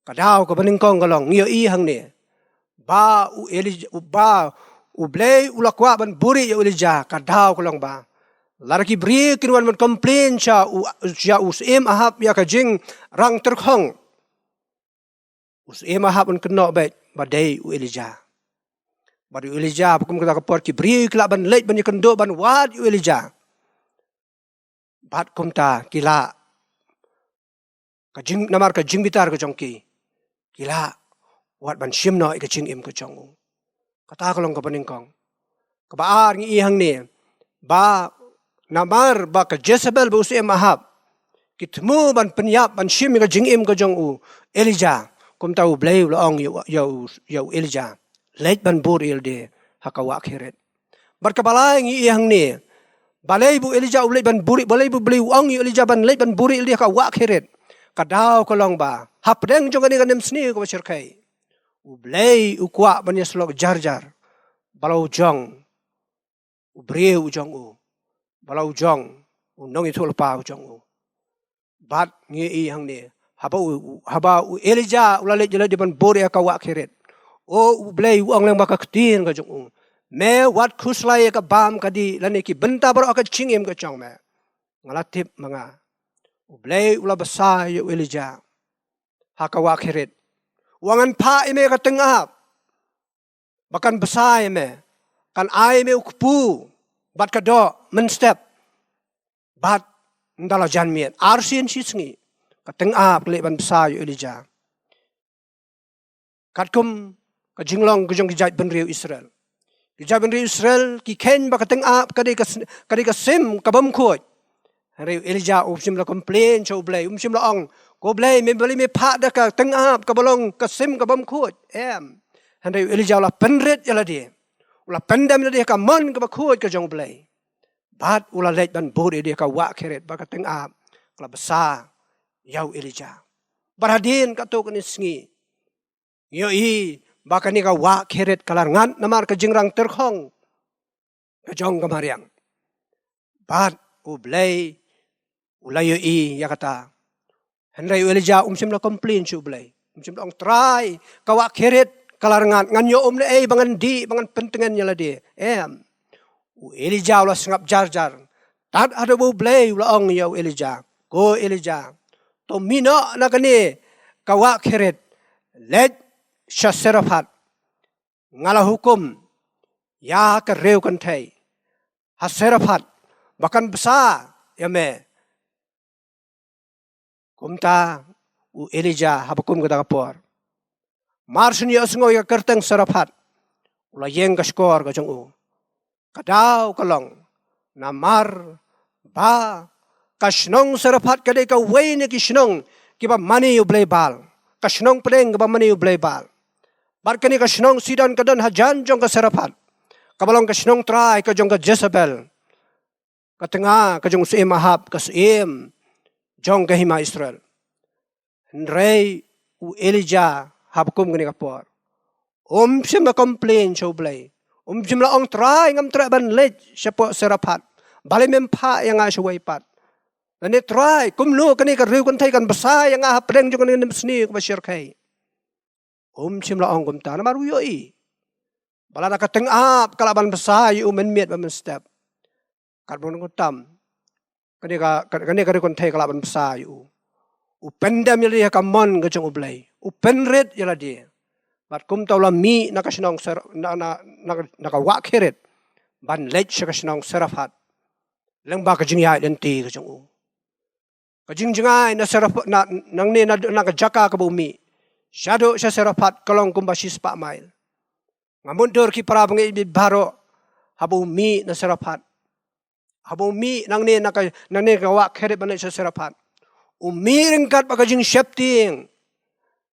Ka daw kaba nyngkong ka long, ngi ïohi hangne ba u Elijah, ba u Blei u la kwah ban buhrieh ïa u Elijah, ka daw ka long ba lada ki briew kin wan ban complain sha u, sha u syiem Ahab ïa ka jingrang tyrkhong, u syiem Ahab un kynnoh beit ba dei u Elijah. Bad u Elijah, ba kum kata ka por ki briew ki lah ban leit ban ïakynduh ban wad ïa u Elijah. Bad kumta ki lah, ka jing, namar ka jingbitar ka jong ki, ki lah wat ban shim noh ïa ka jingim ka jong u. Kata ka long kaba nyngkong. Kaba ar, ngi ïohi hangne ba namar ba ka Jezebel bad u syiem Ahab ki thmu ban pynïap, ban shim ïa ka jingim ka jong u Elijah, kumta u Blei u la ong ïa u, ïa u, ïa u Elijah, "Leit ban buhrieh ïa lade ha ka wah Kerith." Bad kaba lai, ngi ïohi hangne, balei ba u Elijah u leit ban buhrieh, balei ba u Blei u ong ïa u Elijah ban leit ban buhrieh ïa lade ha ka wah Kerith? Ka daw ka long ba hapdeng jong kane ka nemsniew kaba shyrkhei, u Blei u kwah ban ïasyllok jar jar ba la u jong u briew u jong u, ba la u jong u nongïathuhlypa u jong u. Bad ngi ïohi hangne, haba u, haba u Elijah u la leit ïa lade ban buhrieh ha ka wah Kerith, u Blei u ong lyngba ka ktien ka jong u, "Me wat khuslai ïa ka bam ka dih lane ki bynta baroh ha ka jingim ka jong me. Nga la tip ma nga." U Blei u la bsa ïa u Elijah ha ka wah Kerith, u ong, "Ngan phah ïa me ka tyngab ba kan bsa ïa me, kan ai ïa me u kpu bad ka doh mynstep bad ynda la jan miet, arsien shi sngi." Ka tyngab ka leit ban bsa ïa u Elijah. Katkum ka jinglong ka jong ki jaitbynriew Israel. Ki jaitbynriew Israel ki kheiñ ba ka tyngab ka dei ka s-, ka dei ka sim ka bym khuid. Hynrei u Elijah um shym la complain sha u Blei, um shym la ong, "Ko Blei, me balei me phah da ka tyngab kaba long ka sim ka bym khuid?" Em. Hynrei u Elijah u la pynrit ïa lade. U la pyndem ïa lade ha ka mon kaba khuid ka jong u Blei. Bad u la leit ban bud ïa lade ha ka wah Kerith, bad ka tyngab ka la bsa ïa u Elijah. Bad hadien katto katne sngi, ïohi ba kane ka wah Kerith ka la rngat namar ka jingrang tyrkhong ka jong ka mariang. Bad u Blei u la ïohi ïa kata. Hynrei u Elijah um shym la complain sha u Blei. Um shym la ong, "Trai, ka wah Kerith ka la rngat, ngan ïoh um ne ei ba ngan dih, ba ngan pyntngen ïa lade." Em. U Elijah u la sngap jar jar. Tad haduh ba u Blei u la ong ïa u Elijah, "Ko Elijah, to mih noh na kane ka wah Kerith, leit sha Sarephath. Nga la hukum ïa ka riewkynthei ha Sarephath ba kan bsa ïa me." Kumta u Elijah haba kum kata ka por, mar shu ïohsngew ïa ka kyrteng Sarephath, u la ïeng ka shkor ka jong u. Ka daw ka long namar ba ka shnong Sarephath ka dei kawei na ki shnong kiba mane ïa u blei Baal. Ka shnong pdeng kaba mane ïa u blei Baal. Bad kane ka shnong Sidon ka don hajan jong ka Sarephath, kaba long ka shnong trai ka jong ka Jezebel, ka tnga ka jong u syiem Ahab, ka syiem jong ka hima Israel. Hynrei u Elijah haba kum kane ka por, um shym la complain sha u Blei. Um shym la ong, "Trai, ngam treh ban leit shapoh Sarephath. Balei mem phah ïa nga shawei pat? Lane Trai, kumno kane ka riewkynthei kan bsa ïa nga hapdeng jong kane ka mynsngi kaba shyrkhei?" Um shym la ong kumta namar u ïohi ba lada ka tyngab ka lah ban bsa ïa u mynmiet bad mynstep, katba nang tam, kane ka, kane ka riewkynthei ka lah ban bsa ïa u. U pyndem ïa lade ha ka mon ka jong u Blei. U pynrit ïa lade. Bad kumta u la mih na ka shnong Sar-, na, na, na, na ka wah Kerith ban leit sha ka shnong Sarephath lyngba ka jingïaid lynti ka jong u. Ka jingjngai na Sareph-, na, nangne na, na ka jaka kaba u mih shaduh sha Sarephath ka long kumba shispah mail. Nga mutdur ki para bangeit baroh, haba u mih na Sarephath, haba u mih nangne na ka, nangne ka wah Kerith ban leit sha Sarephath, u mih ryngkat bad ka jingsheptieng.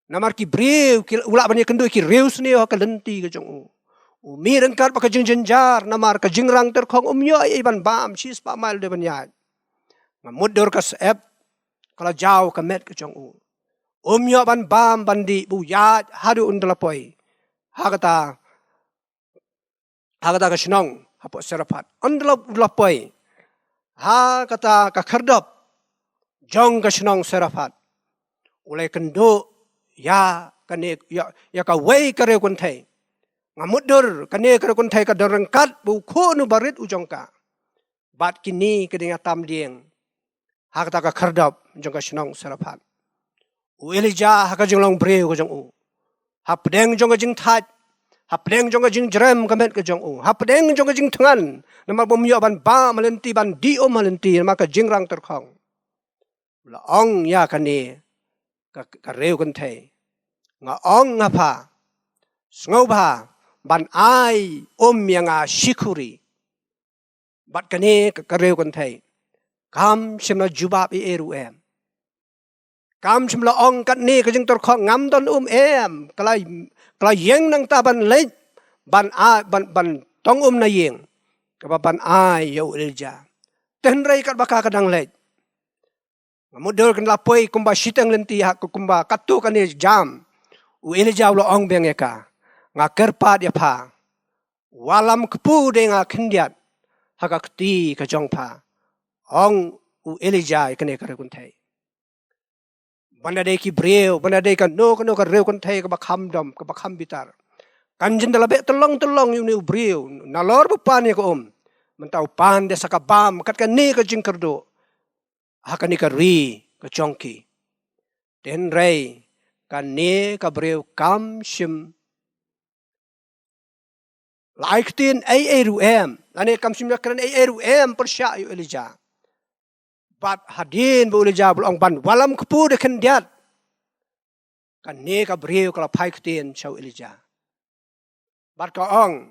Namar ki briew ki, u lah ban ïakynduh ki riewsniew ha ka lynti ka jong u. U mih ryngkat bad ka jingjynjar namar ka jingrang tyrkhong, um ïoh ei ei ban bam, shispah mail u dei ban ïaid. Nga mutdur ka syep ka la jaw ka met ka jong u. Um ïoh ban bam ban dih, ba u ïaid haduh un da la poi ha kata, ha kata ka shnong hapoh Sarephath. Un da la, da la poi ha kata ka khyrdop jong ka shnong Sarephath, u la ïakynduh ïa kane, ïa, ïa kawei ka riewkynthei. Nga mutdur kane ka riewkynthei ka don ryngkat bad u khun u barit u jong ka. Bad kine ki dang ïatam dieng ha kata ka khyrdop jong ka shnong Sarephath. U Elijah ha ka jinglong briew ka jong u, hapdeng jong ka jingthait, hapdeng jong ka jingjrem ka met ka jong u, hapdeng jong ka jingthngan namar ba um ïoh ban bam ha lynti, ban dih um ha lynti namar ka jingrang tyrkhong, u la ong ïa kane ka, ka riewkynthei, "Nga ong ha pha, sngewbha ban ai um ïa nga shi khuri." Bad kane ka, ka riewkynthei kam shym la jubab ei ei ruh em. Kam shym la ong, "Katne ka jingtyrkhong ngam don um em." Ka la, ka la ïeng nangta ban leit ban ai, ban, ban tong um na ïing kaba ban ai ïa u Elijah. Te hynrei katba ka, ka dang leit, nga mutdur kan la poi kumba shiteng lynti ha ka, kumba katto katne jam, u Elijah u la ong biang ïa ka, "Nga kyrpad ïa pha, wallam kpu de nga khyndiat ha ka kti ka jong pha," ong u Elijah ïa kane ka riewkynthei. Ban da dei ki briew, ban da dei kano kano ka riewkynthei kaba kham dom, kaba kham bitar, kan jin da la beh tyllong tyllong ïa une u briew nalor ba pan ïa ka um. Mynta u pan de sa ka bam kat kane ka jingkyrduh ha kane ka ri ka jong ki. Te hynrei kane ka briew kam shym la ai ktien ei ei ruh em, lane kam shym la kren ei ei ruh em pyrshah ïa u Elijah. Bad hadien ba u Elijah u la ong ban wallam kpu da khyndiat, kane ka briew ka la phai ktien sha u Elijah. Bad ka ong,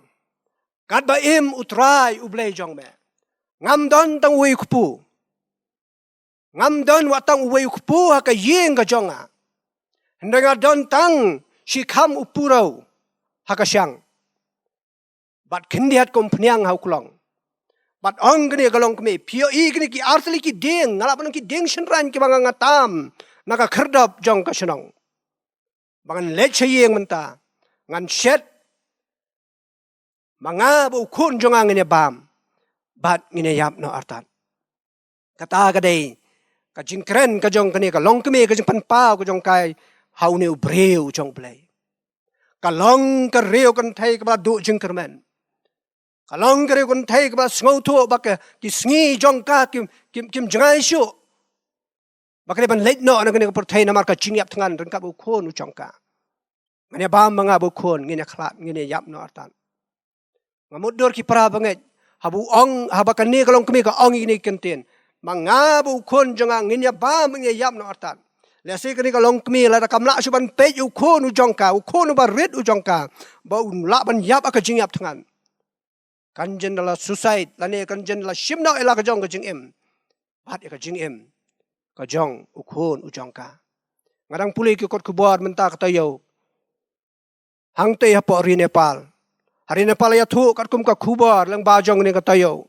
katba im U Trai U Blei jong me, ngam don tang uwei u kpu. Ngam don wat tang uwei u kpu ha ka ïing ka jong nga. Hynrei nga don tang shi kham u puraw ha ka shang, bad khyndiat ka umphniang ha u klong. Bad ong kane ka longkmie, phi ïohi kine ki artylli ki dieng, nga lah ban ong ki dieng shynrang kiba nga nga tam na ka khyrdop jong ka shnong, ba ngan leit sha ïing mynta, ngan shet ma nga bad u khun jong nga ngin ïa bam bad ngin ïa ïap noh artat. Kata ka dei ka jingkren ka jong kane ka longkmie, ka jingpynpaw ka jong ka ha une u briew jong U Blei. Ka long ka riew kynthei kaba la duh jingkyrmen. Ka long ka riew kynthei kaba la sngewthuh ba ka, ki sngi jong ka kim, kim, kim jngai shuh ba ka dei ban leit noh na kane ka pyrthei namar ka jingïap thngan ryngkat bad u khun u jong ka. Ngan ïa bam ma nga bad u khun, ngin ïa khlad, ngin ïa ïap noh artat. Nga mutdur ki para bangeit, haba u ong, haba kane ka longkmie ka ong ïa kine ki kyntien, ma nga bad u khun jong nga ngin ïa bam, ngin ïa ïap noh artat. Lehse kane ka longkmie lada kam lah shuh ban peit ïa u khun u jong ka, u khun uba rit u jong ka, ba un lah ban ïap ha ka jingïap thngan, kan jan da la suicide lane kan jan da la shim noh ïa la ka jong ka jingim bad ïa ka jingim ka jong u khun u jong ka. Nga dang pule ki kot khubor mynta ka taïew hangtei hapoh ri Nepal. Ha ri Nepal ïathuh katkum ka khubor lyngba jong kane ka taïew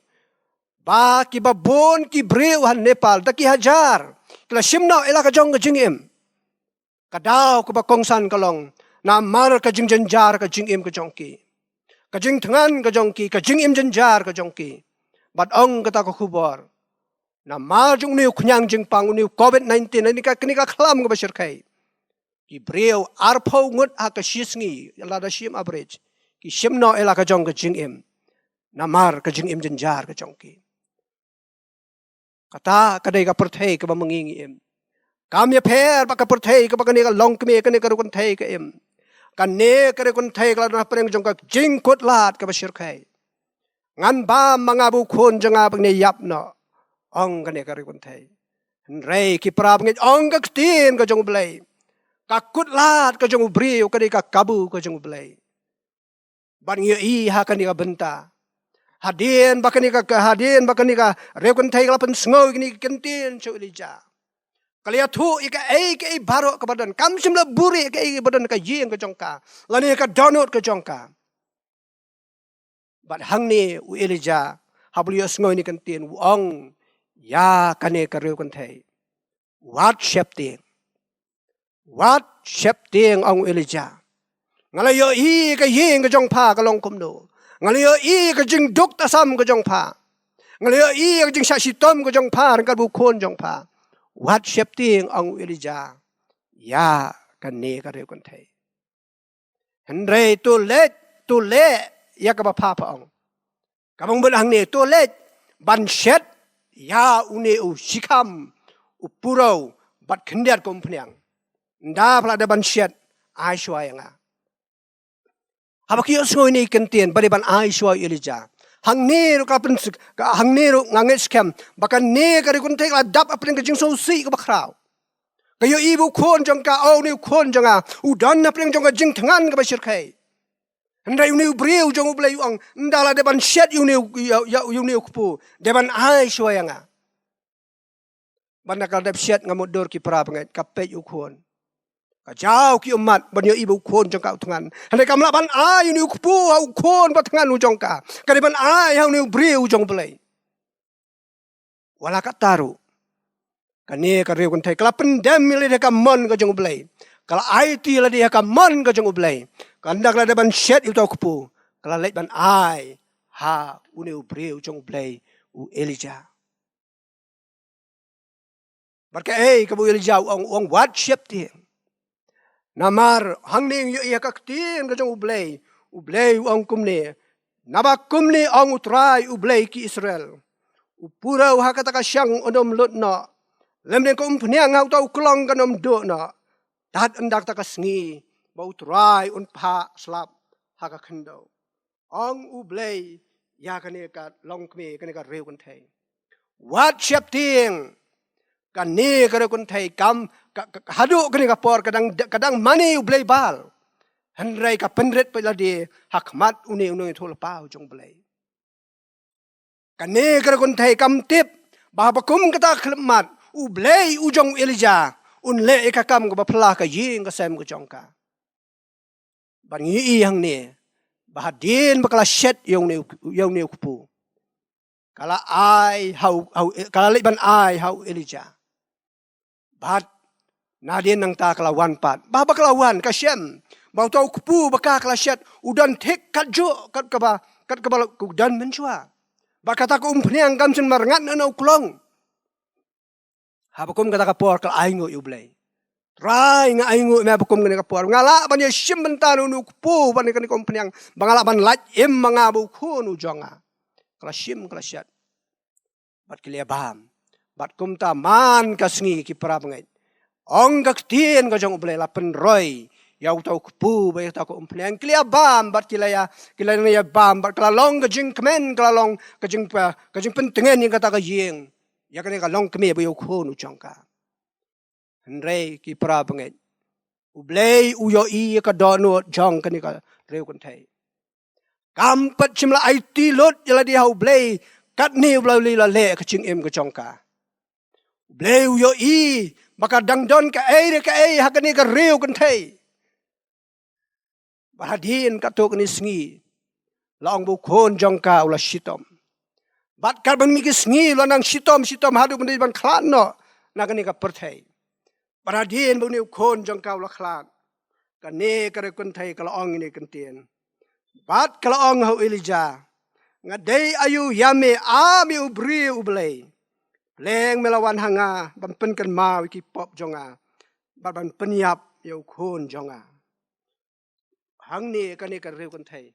ba kiba bun ki briew ha Nepal da ki hajar ki la shim noh ïa la ka jong ka jingim. Ka daw kaba kongsan ka long namar ka jingjynjar ka jingim ka jong ki, ka jingthngan ka jong ki, ka jingim jynjar ka jong ki. Bad ong kata ka khubor, namar jong une u khñiang jingpang, une u covid nineteen, kane ka, kane ka khlam kaba shyrkhei, ki briew arphew ngut ha ka shi sngi, lada shim average, ki shim noh ïa la ka jong ka jingim namar ka jingim jynjar ka jong ki. Kata ka dei ka pyrthei kaba ma ngi ngi im. Kam ïapher bad ka pyrthei kaba kane ka longkmie, kane ka riew kynthei ka im. Kane ka riew kynthei ka la don hapdeng jong ka jingkut lad kaba shyrkhei. Ngan bam ma nga bad u khun jong nga bad ngin ïa ïap noh, ong kane ka riew kynthei. Hynrei ki para bangeit, ong ka ktien ka jong U Blei, ka kut lad ka jong u briew ka dei ka kabu ka jong U Blei. Bad ngi ïohi ha kane ka bynta, hadien ba kane ka, hadien ba kane ka riew kynthei ka la pynsngew ïa kine ki kyntien sha u Elijah, ka la ïathuh ïa kaei kaei baroh kaba don. Kam shym la buhrieh kaei kaba don ha ka ïing ka jong ka lane ka dohnud ka jong ka. Bad hangne u Elijah haba u la ïohsngew ïa kine ki kyntien, u ong ïa kane ka riew kynthei, wat sheptieng. Wat sheptieng, ong u Elijah. Nga la ïohi ka ïing ka jong pha ka long kumno. Nga la ïohi ka jingduk tasam ka jong pha. Nga la ïohi ka jingshah shitom ka jong pha ryngkat bad u khun jong pha. Wat sheptieng, ong u Elijah, ïa kane ka riew kynthei. Hynrei to leit, to leh ïa kaba pha pha ong. Kaba ong bad hangne, to leit ban shet ïa une u shikham u puraw bad khyndiat ka umphniang. Ynda pha la dep ban shet, ai shuwa ïa nga. Haba ki ïohsngew ïa kine ki kyntien ba dei ban ai shuwa ïa u Elijah, hangne ruh ka pyn-, ka, hangne ruh nga ngeit skhem ba kane ka riew kynthei ka la dap hapdeng ka jingsngewsih kaba khraw. Ka ïohi ba u khun jong ka, oh, une u khun jong nga u don hapdeng jong ka jingthngan kaba shyrkhei. Hynrei une u briew jong U Blei u ong, ynda la dep ban shet ïa une u, ïa, ïa, ïa une u kpu, dei ban ai shuwa ïa nga. Bad ynda ka la dep shet, nga mutdur ki para bangeit, ka peit u khun. Ka jaw ki ummat ban ïohi ba u khun jong ka u thngan. Hynrei kam lah ban ai ïa une u kpu ha u khun ba thngan u jong ka. Ka dei ban ai ha une u briew jong U Blei. Wat la katta ruh, kane ka riew kynthei ka la pyndem ïa lade ha ka mon ka jong U Blei. Ka la aiti ïa lade ha ka mon ka jong U Blei. Ka, ynda ka la dep ban shet ïa uta u kpu, ka la leit ban ai ha une u briew jong U Blei, u Elijah. Bad kaei kaba u Elijah u ong, u ong wat sheptieng. Namar hangne ngi ïohi ha ka ktien ka jong U Blei, U Blei u ong kumne, naba kumne ong U Trai U Blei ki Israel, u puraw ha kata ka shang un ym lut noh, lymne ka umphniang ha uta u klong kan ym duh noh, tad ynda kata ka sngi ba U Trai un phah slap ha ka khyndew. Ong U Blei ïa kane ka longkmie, kane ka riew kynthei, wat sheptieng. Kane ka riew kynthei kam, ka, ka, haduh kane ka por ka dang, ka dang mane u blei Baal. Hynrei ka pynrit pat lade ha khmat une u nongïathuhlypa u jong u Blei. Kane ka riew kynthei kam tip ba haba kum kata ka khyllipmat, u Blei u jong u Elijah un leh ïa ka kam kaba phylla ha ka ïing ka sem ka jong ka. Bad ngi ïohi hangne ba hadien ba ka la shet ïa une u, ïa une u kpu, ka la ai ha u, ha u, ka la leit ban ai ha u Elijah. Bad nadien nangta ka la wan pat. Ba, ba ka la wan, ka shem ba uta u kpu ba ka, ka la shet u don thik katjuh kat kaba, kat kaba la u don mynshuwa. Ba kata ka umphniang kam shym la rngat na u klong. Haba kum kata ka por ka la ainguh ïa u Blei. Trai, nga ainguh ïa me ba kum kane ka por. Nga lah ban ïashim bynta na une u kpu, ban ïa kane ka umphniang. Ba nga lah ban lait im ma nga bad u khun u jong nga. Ka la shim, ka la shet. Bad ki la ïa bam. Bad kumta man ka sngi, ki para bangeit, ong ka ktien ka jong u Blei, la pynroi ïa uta u kpu bad ïa uta ka umphniang. Ki la ïa bam bad ki la ïa, ki la ïa bam bad ka la long ka jingkmen, ka la long ka jing, ka jingpyntngen ïa kata ka ïing. Ïa kane ka longkmie bad ïa u khun u jong ka. Hynrei ki para bangeit, u Blei u ïohi ïa ka dohnud jong kane ka riew kynthei. Kam pat shym la aiti lut ïa lade ha u Blei katne ba u Blei u la leh ka jingim ka jong ka. U Blei u ïohi ba ka dang don kaei re kaei ha kane ka riew kynthei. Bad hadien katto katne sngi, la ong ba u khun jong ka u la shitom. Bad katba mih ki sngi u la nang shitom, shitom haduh ban dei ban khlad noh na kane ka pyrthei. Bad hadien ba une u khun jong ka u la khlad, kane ka riew kynthei ka la ong ïa kane ka ktien. Bad ka la ong ha u Elijah, nga dei aïu ïa me, A me u briew u Blei. Pleng me la wan ha nga ban pynkynmaw ïa ki pop jong nga, bad ban pynïap ïa u khun jong nga. Hangne kane ka riew kynthei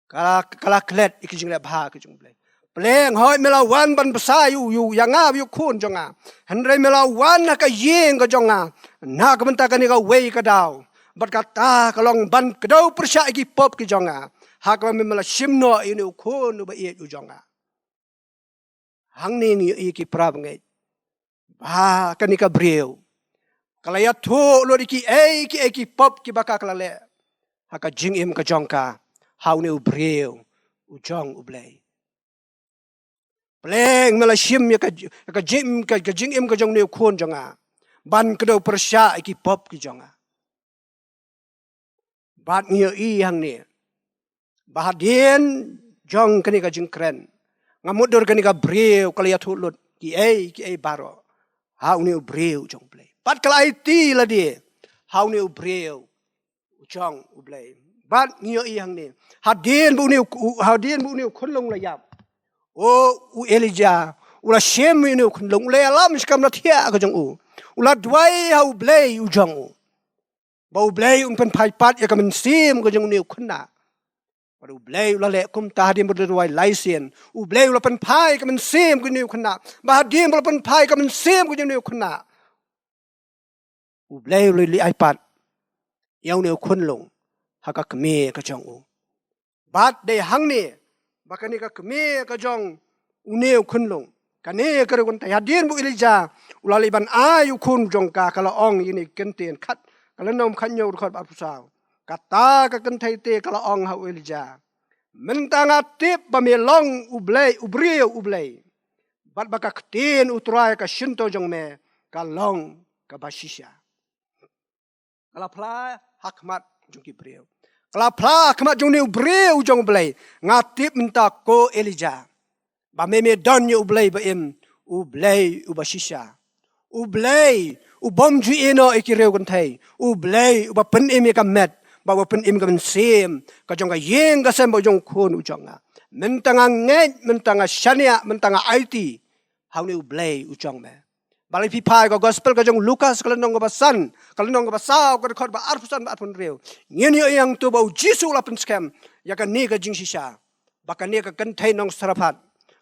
ka la, ka la klet ïa ki jingleh bha ki jong u Blei. Pleng hooid me la wan ban bsa ïa u, ïa nga bad ïa u khun jong nga. Hynrei me la wan ha ka ïing ka jong nga na ka bynta kane kawei ka daw. Bad kata ka long ban kdew pyrshah ïa ki pop ki jong nga, ha kaba me la shim noh ïa une u khun uba ïeit u jong nga. Hangne ngi ïohi ki para bangeit ba kane ka briew ka la ïathuh lut ïa kiei kiei ki pop kiba ka, ka la leh ha ka jingim ka jong ka, ha une u briew u jong u Blei. Pleng me la shim ïa ka, ka jingim, ka, ka jingim ka jong une u khun jong nga ban kdew pyrshah ïa ki pop ki jong nga. Bad ngi ïohi hangne ba hadien jong kane ka jingkren, nga mutdur kane ka briew ka la ïathuh lut kiei kiei baroh ha une u briew u jong u Blei. Bad ka la aiti lade ha une u briew u jong u Blei. Bad ngi ïohi hangne, hadien ba une u, u, hadien ba une u khunlung u la ïap, u, u Elijah u la shim ïa une u khunlung, u la ïalam shakhmat thiah ka jong u, u la duwai ha u Blei u jong u ba u Blei un pynphai pat ïa ka mynsiem ka jong une u khynnah. Bad u Blei u la leh kumta, hadien ba u la duwai lai sien, u Blei u la pynphai ïa ka mynsiem ka jong une u khynnah. Bad hadien ba u la pynphai ïa ka mynsiem ka jong une u khynnah, u Blei u la leit ai pat ïa une u khunlung ha ka kmie ka jong u. Bad dei hangne ba kane ka kmie ka jong une u khunlung, kane ka riew kynthei, hadien ba u Elijah u la leit ban ai u khun jong ka, ka la ong ïa kine ki ktien, khat, ka lynnong khathynñiew, dkhot ba arphew saw. Kata ka kynthei te ka la ong ha u Elijah, mynta nga tip ba me long u Blei, u briew u Blei, bad ba ka ktien u Trai ha ka shyntur jong me ka long kaba shisha. Ka la phla ha khmat jong ki briew, ka la phla ha khmat jong une u briew jong u Blei, nga tip mynta ko Elijah ba me, me don ïa u Blei ba im, u Blei uba shisha, u Blei u bym ju ïehnoh ïa ki riew kynthei, u Blei uba pynim ïa ka met bad uba pynim ïa ka mynsiem ka jong ka ïing ka sem bad jong u khun u jong nga. Mynta nga ngeit, mynta nga shaniah, mynta nga aiti ha une u Blei u jong me. Balei phi phai ka gospel ka jong u Lukas, ka lynnong kaba san, ka lynnong kaba saw, ka dkhot ba arphew san bad arphew hynriew, ngin ïohi hangto ba u Jisu u la pynskhem ïa kane ka jingshisha ba kane ka kynthei nongsaraphat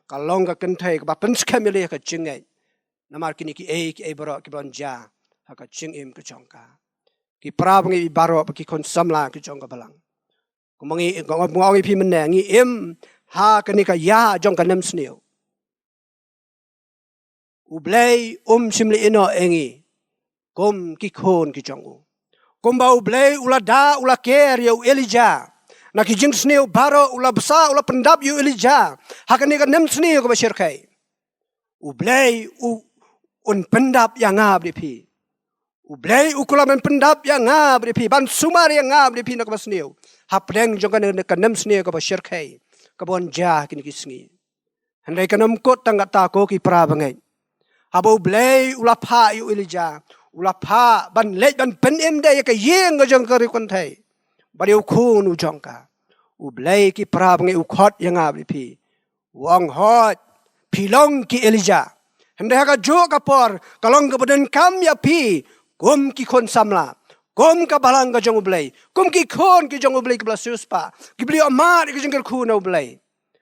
ka long ka kynthei kaba pynskhem ïaleh ïa ka jingngeit namar kine kiei kiei baroh kiba la jia ha ka jingim ka jong ka. Ki para bangeit baroh bad ki khun samla ki jong ka balang, kumba ngi, kumba nga ong ïa phi mynne, ngi im ha kane ka ïa jong ka nemsniew. U Blei um shym la ïehnoh ïa ngi kum ki khun ki jong u. Kumba U Blei u la da, u la ker ïa u Elijah na ki jingsniew baroh, u la bsa, u la pyndap ïa u Elijah ha kane ka nemsniew kaba shyrkhei. U Blei u, un pyndap ïa nga bad ïa phi. U Blei u kular ban pyndap ïa nga bad ïa phi, ban sumar ïa nga bad ïa phi na kaba sniew, hapdeng jong kane ka nemsniew kaba shyrkhei kaba yn jia kine ki sngi. Hynrei kan ym kut tang katta, ko ki para bangeit. Haba U Blei u la phah ïa u Elijah, u la phah ban leit ban pynim da ïa ka ïing ka jong ka riewkynthei bad ïa u khun u jong ka, U Blei, ki para bangeit, u khot ïa nga bad ïa phi, u ong, hooid, phi long ki Elijah. Hynrei ha kajuh ka por ka long kaba donkam ïa phi kum ki khun samla, kum ka balang ka jong U Blei, kum ki khun ki jong U Blei kiba la siewspah, kiba la ïohmad ïa ka jingkyrkhu na U Blei.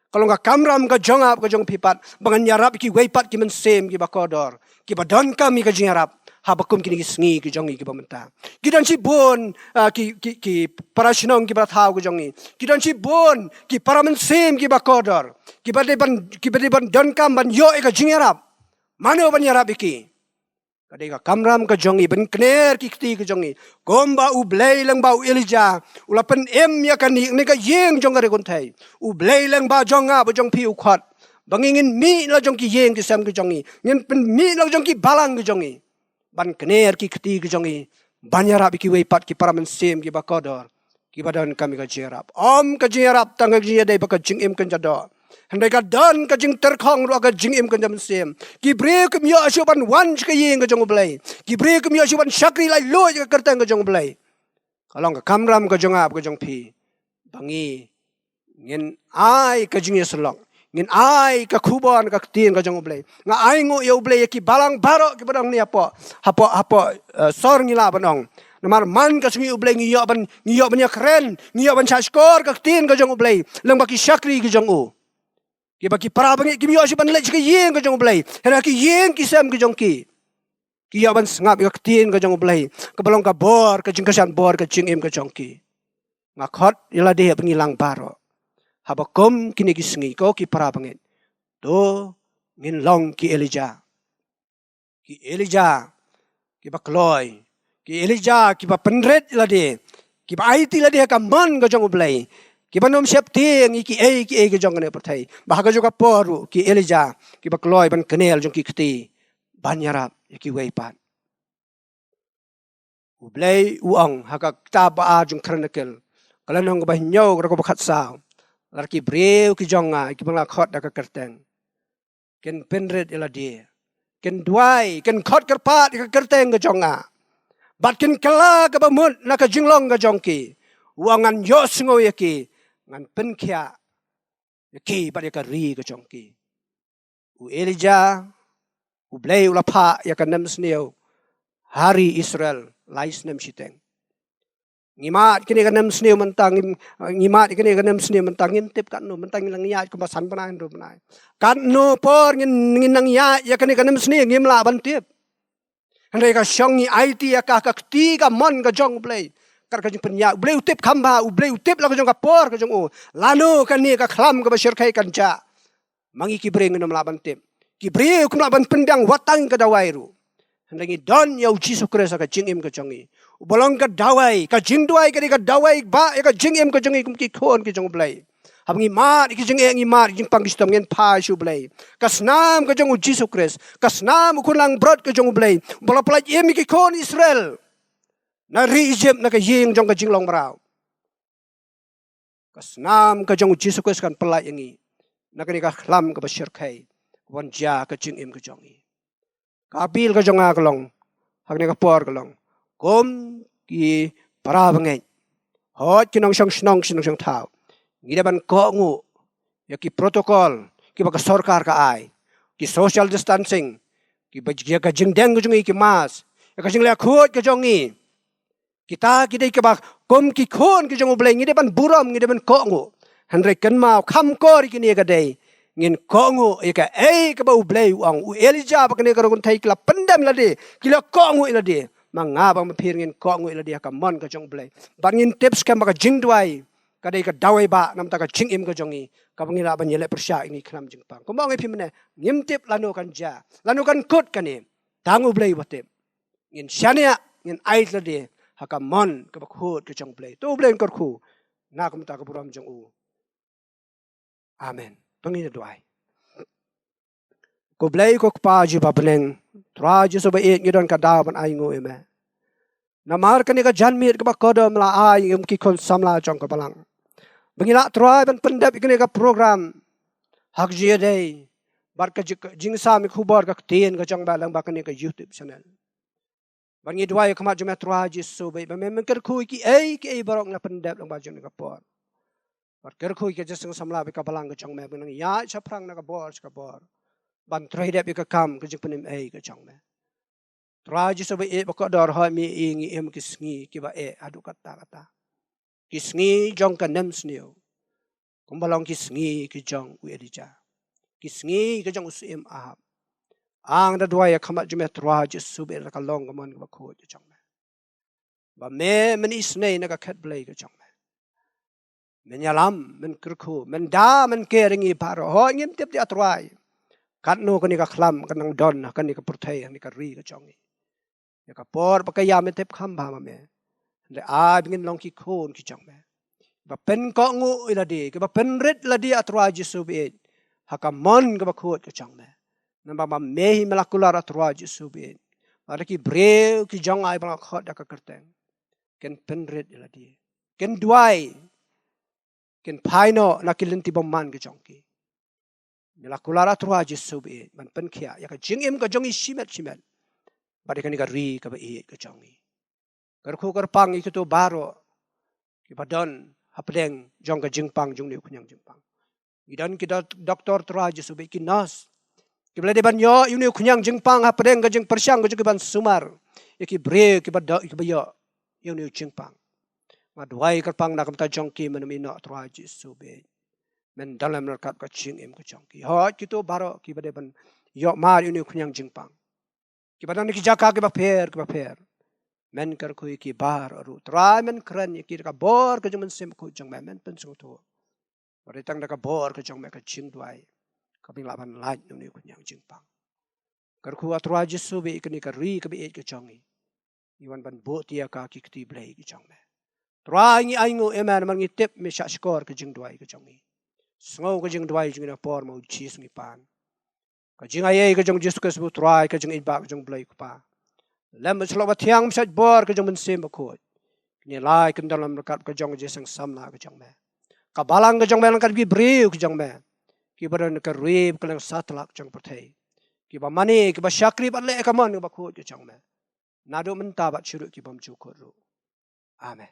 Ka long ka kamram ka jong nga bad ka jong phi pat ba ngan ïarap ïa kiwei pat ki mynsiem kiba kordor, kiba donkam ïa ka jingïarap haba kum kine ki sngi ki jong ngi kiba mynta. Ki don shibun, ah, ki, ki, ki para shnong kiba thaw ki jong ngi. Ki don shibun ki para mynsiem kiba kordor, kiba dei ban, kiba dei ban donkam ban ïoh ïa ka jingïarap. Mano ban ïarap ïa ki? Ka dei ka kamram ka jong ngi ban kner ki kti ka jong ngi. Kumba U Blei lyngba u Elijah u la pynim ïa kane, kane ka ïing jong ka riewkynthei, U Blei lyngba jong nga bad jong phi u khot ba ngi ngin mih la jong ki ïing ki sem ki jong ngi, ngin pynmih la jong ki balang ki jong ngi ban kner ki kti ki jong ngi, ban ïarap ïa kiwei pat ki para mynsiem kiba kordor, kiba donkam ïa ka jingïarap. Ym ka jingïarap tang ka jingïadei bad ka jingim kynja doh, hynrei ka don ka jingtyrkhong ruh ha ka jingim kynja mynsiem. Ki briew kim ïoh shuh ban wan sha ka ïing ka jong U Blei. Ki briew kim ïoh shuh ban shakri laitluid ha ka kyrteng ka jong U Blei. Ka long ka kamram ka jong nga bad ka jong phi ba ngi ngin ai ka jingïasyllok, ngin ai ka khubor na ka ktien ka jong U Blei. Nga ainguh ïa U Blei ïa ki balang baroh kiba don hangne hapoh, hapoh, hapoh, eh, sor, ngi lah ban ong. Namar man ka sngi U Blei ngi ïoh ban, ngi ïoh ban ïakren, ngi ïoh ban shahshkor ka ktien ka jong U Blei lyngba ki shakri ki jong u. Kiba ki para bangeit kim ïoh shuh ban leit sha ka ïing ka jong U Blei, hynrei ha ki ïing ki sem ki jong ki, ki ïoh ban sngap ïa ka ktien ka jong U Blei kaba long ka bor, ka jingkyrshan bor, ka jingim ka jong ki. Nga khot ïa lade bad ngi lang baroh, haba kum kine ki sngi, ko ki para bangeit, to ngin long ki Elijah. Ki Elijah kiba kloi, ki Elijah kiba pynrit ïa lade, kiba aiti ïa lade ha ka mon ka jong U Blei, kiba nym sheptieng ïa kiei kiei ka jong kane ka pyrthei, bad ha kajuh ka por ruh ki Elijah kiba kloi ban kner la jong ki kti ban ïarap ïa kiwei pat. U Blei u ong ha ka kitab ba ar jong Chronicle, ka lynnong kaba hynñiew, ka dkhot kaba khatsaw, lada ki briew ki jong nga kiba nga la khot da ka kyrteng kin pynrit ïa lade, kin duwai, kin khot kyrpad ïa ka kyrteng ka jong nga, bad kin kylla kaba mut na ka jinglong ka jong ki, u ong, ngan ïohsngew ïa ki, ngan pynkhiah ïa ki bad ïa ka ri ka jong ki. U Elijah, U Blei u la phah ïa ka nemsniew ha ri Israel lai snem shiteng. Ngi mad kane ka nemsniew mynta, ngim, ngi mad kane ka nemsniew mynta, ngim tip katno, mynta ngi nang ïaid kumba san bnai, hynriew bnai. Katno por ngin, ngin nang ïaid ïa kane ka nemsniew, ngim lah ban tip. Hynrei ka shong ngi aiti ïa ka, ka kti ka mon ka jong U Blei. Kat ka jingpynïaid, U Blei u tip kham bha, U Blei u tip la ka jong ka por ka jong u, lano kane ka khlam kaba shyrkhei kan jah. Ma ngi ki briew ngin ym lah ban tip. Ki briew kim lah ban pynbiang wat tang ka dawai ruh. Hynrei ngi don ïa U Jisu Khrist ha ka jingim ka jong ngi, uba long ka dawai. Ka jingduwai ka dei ka dawai ba ïa ka jingim ka jong ngi kum ki khun ki jong U Blei. Haba ngi mad ïa ki jingeh, ngi mad ïa ki jingpang ki shitom, ngin phai sha U Blei. Ka snam ka jong U Jisu Khrist, ka snam u khun langbrot ka jong U Blei, uba la pyllait im ïa ki khun Israel na ri Ijipt, na ka ïing jong ka jinglong mraw. Ka snam ka jong U Jisu Khrist kan pyllait ïa ngi na kane ka khlam kaba shyrkhei, kaban jia ka jingim ka jong ngi. Ka appeal ka jong nga ka long, ha kane ka por ka long, kum ki para bangeit, hooid ki nongshong shnong, ki nongshong thaw, ngi dei ban kohnguh ïa ki protocol kiba ka sorkar ka ai, ki social distancing, kiba, ïa ka jingdeng ka jong ngi, ki mask, ïa ka jingleh khuid ka jong ngi. Kita ki dei kiba kum ki khun ki jong U Blei, ngi dei ban burom, ngi dei ban kohnguh. Hynrei kynmaw, kham kor ïa kine ka dei, ngin kohnguh ïa kaei kaba U Blei u ong. U Elijah bad kane ka riewkynthei ki la pyndem ïa lade, ki la kohnguh ïa lade. Ma nga bad ma phi ruh ngin kohnguh ïa lade ha ka mon ka jong U Blei. Bad ngin tip skhem ba ka jingduwai Ka dei ka dawai ba namar ka jingim ka jong ngi, kaba ngi lah ban ïaleh pyrshah ïa ngi khlem jingpang. Kumba ong ïa phi mynne, ngim tip lano kan jia, lano kan kut kane. Tang U Blei uba tip. Ngin shaniah, ngin ai lade ha ka mon kaba khuid ka jong U Blei. To U Blei un kyrkhu na ka bynta ka burom jong u. Amen. To ngin ïa duwai. Ko Blei ko Kpa jong ngi ba ha bneng, Trai Jisu ba ïeit, ngi don ka daw ban ainguh ïa me. Namar kane ka janmiet kaba kordor me la ai ïa ki khun samla jong ka balang, ba ngi lah Trai ban pyndep ïa kane ka program ha ka jingïadei bad ka jing, jingsam ïa ka khubor ka ktien ka jong me lyngba kane ka YouTube channel. Bad ngi duwai ha khmat jong me Trai Jisu ba, ba me, men kyrkhu ïa kiei kiei baroh ngi la pyndep lyngba jong kane ka por. Bad kyrkhu ïa ka jingseng samla bad ka balang ka jong me, ban nang ïaid shaphrang na ka bor sha ka bor, ban trei dep ïa ka kam ka jingpynim ei ka jong me. Trai Jisu ba ïeit ba kordor, hooid me ïa ngi im ki sngi kiba eh haduh katta katta. Ki sngi jong ka nemsniew, kumba long ki sngi ki jong u Elijah, ki sngi ki jong u Syiem Ahab. Ngi da duwai ha khmat jong me Trai Jisu ba ïeit, la ka long ka mon kaba khuid ka jong me, ba me men isynei na ka khet Blei ka jong me. Men ïalam, men kyrkhu, men da, men ker ïa ngi baroh. Hooid ngim tip de A Trai katno kane ka khlam kan nang don ha kane ka pyrthei, ha kane ka ri ka jong ngi. Ïa ka por bad ka ïam ngim tip kham bha ma me. Hynrei ai ba ngin long ki khun ki jong me, kiba pynkohnguh ïa lade, kiba pynrit ïa lade A Trai Jisu ba ïeit, ha ka mon kaba khuid ka jong me. Namar ba me hi me la kular A Trai Jisu ba ïeit, ba da ki briew ki jong nga ba nga khot da ka kyrteng, kin pynrit ïa lade, kin duwai, kin phai noh na ki lynti bymman ki jong ki. Me la kular A Trai Jisu ba ïeit ban pynkhiah ïa ka jingim ka jong ngi shimet shimet, bad ïa kane ka ri kaba ïeit ka jong ngi. Kyrkhu kyrpang ïa kito baroh kiba don hapdeng jong ka jingpang jong une u khñiang jingpang. Ngi don ki dok-, doktor Trai Jisu ba ïeit, ki nurse, kiba la dei ban ïoh ïa une u khñiang jingpang hapdeng ka jingpyrshang ka jong ki ban sumar ïa ki briew kiba don, kiba ïoh ïa une u jingpang. Nga duwai kyrpang na ka bynta jong ki, men ym ïehnoh Trai Jisu ba ïeit. Men don lem ryngkat ka jingim ka jong ki. Hooid kito baroh kiba dei ban ïoh mad ïa une u khñiang jingpang, kiba don ha ki jaka kiba pher kiba pher, men kyrkhu ïa ki baroh ruh Trai, men kren ïa ki da ka bor ka jong u Mynsiem Bakhuid jong me, men pynsngewthuh. Bad dei tang da ka bor ka jong me, ka jingduwai, kaba ngin lah ban lait na une u khñiang jingpang. Kyrkhu A Trai Jisu ba ïeit, kane ka ri kaba ïeit ka jong ngi, ngi wan ban buh ïa ka ha ki kti Blei ki jong me. Trai ngi ainguh ïa me namar ngi tip me shah shkor ka jingduwai ka jong ngi. Sngew ka jingduwai jong ngi na ka por ma u Jisu ngi pan. Ka jingaiei ka jong u Jisu Khrist ba u Trai, ka jingïeit ba ka jong u Blei u Kpa, lem bad u Shlok Bathiang, bad ka bor ka jong u Mynsiem Bakhuid, kine lai kin don lem ryngkat ka jong ka jingseng samla ka jong me, ka balang ka jong me, ryngkat ki briew ki jong me, kiba don ha ka ri bad ka liang satlak jong ka pyrthei, kiba mane, kiba shakri bad leh ïa ka mon kaba khuid ka jong me, naduh mynta bad shaduh ki bymjukut ruh. Amen.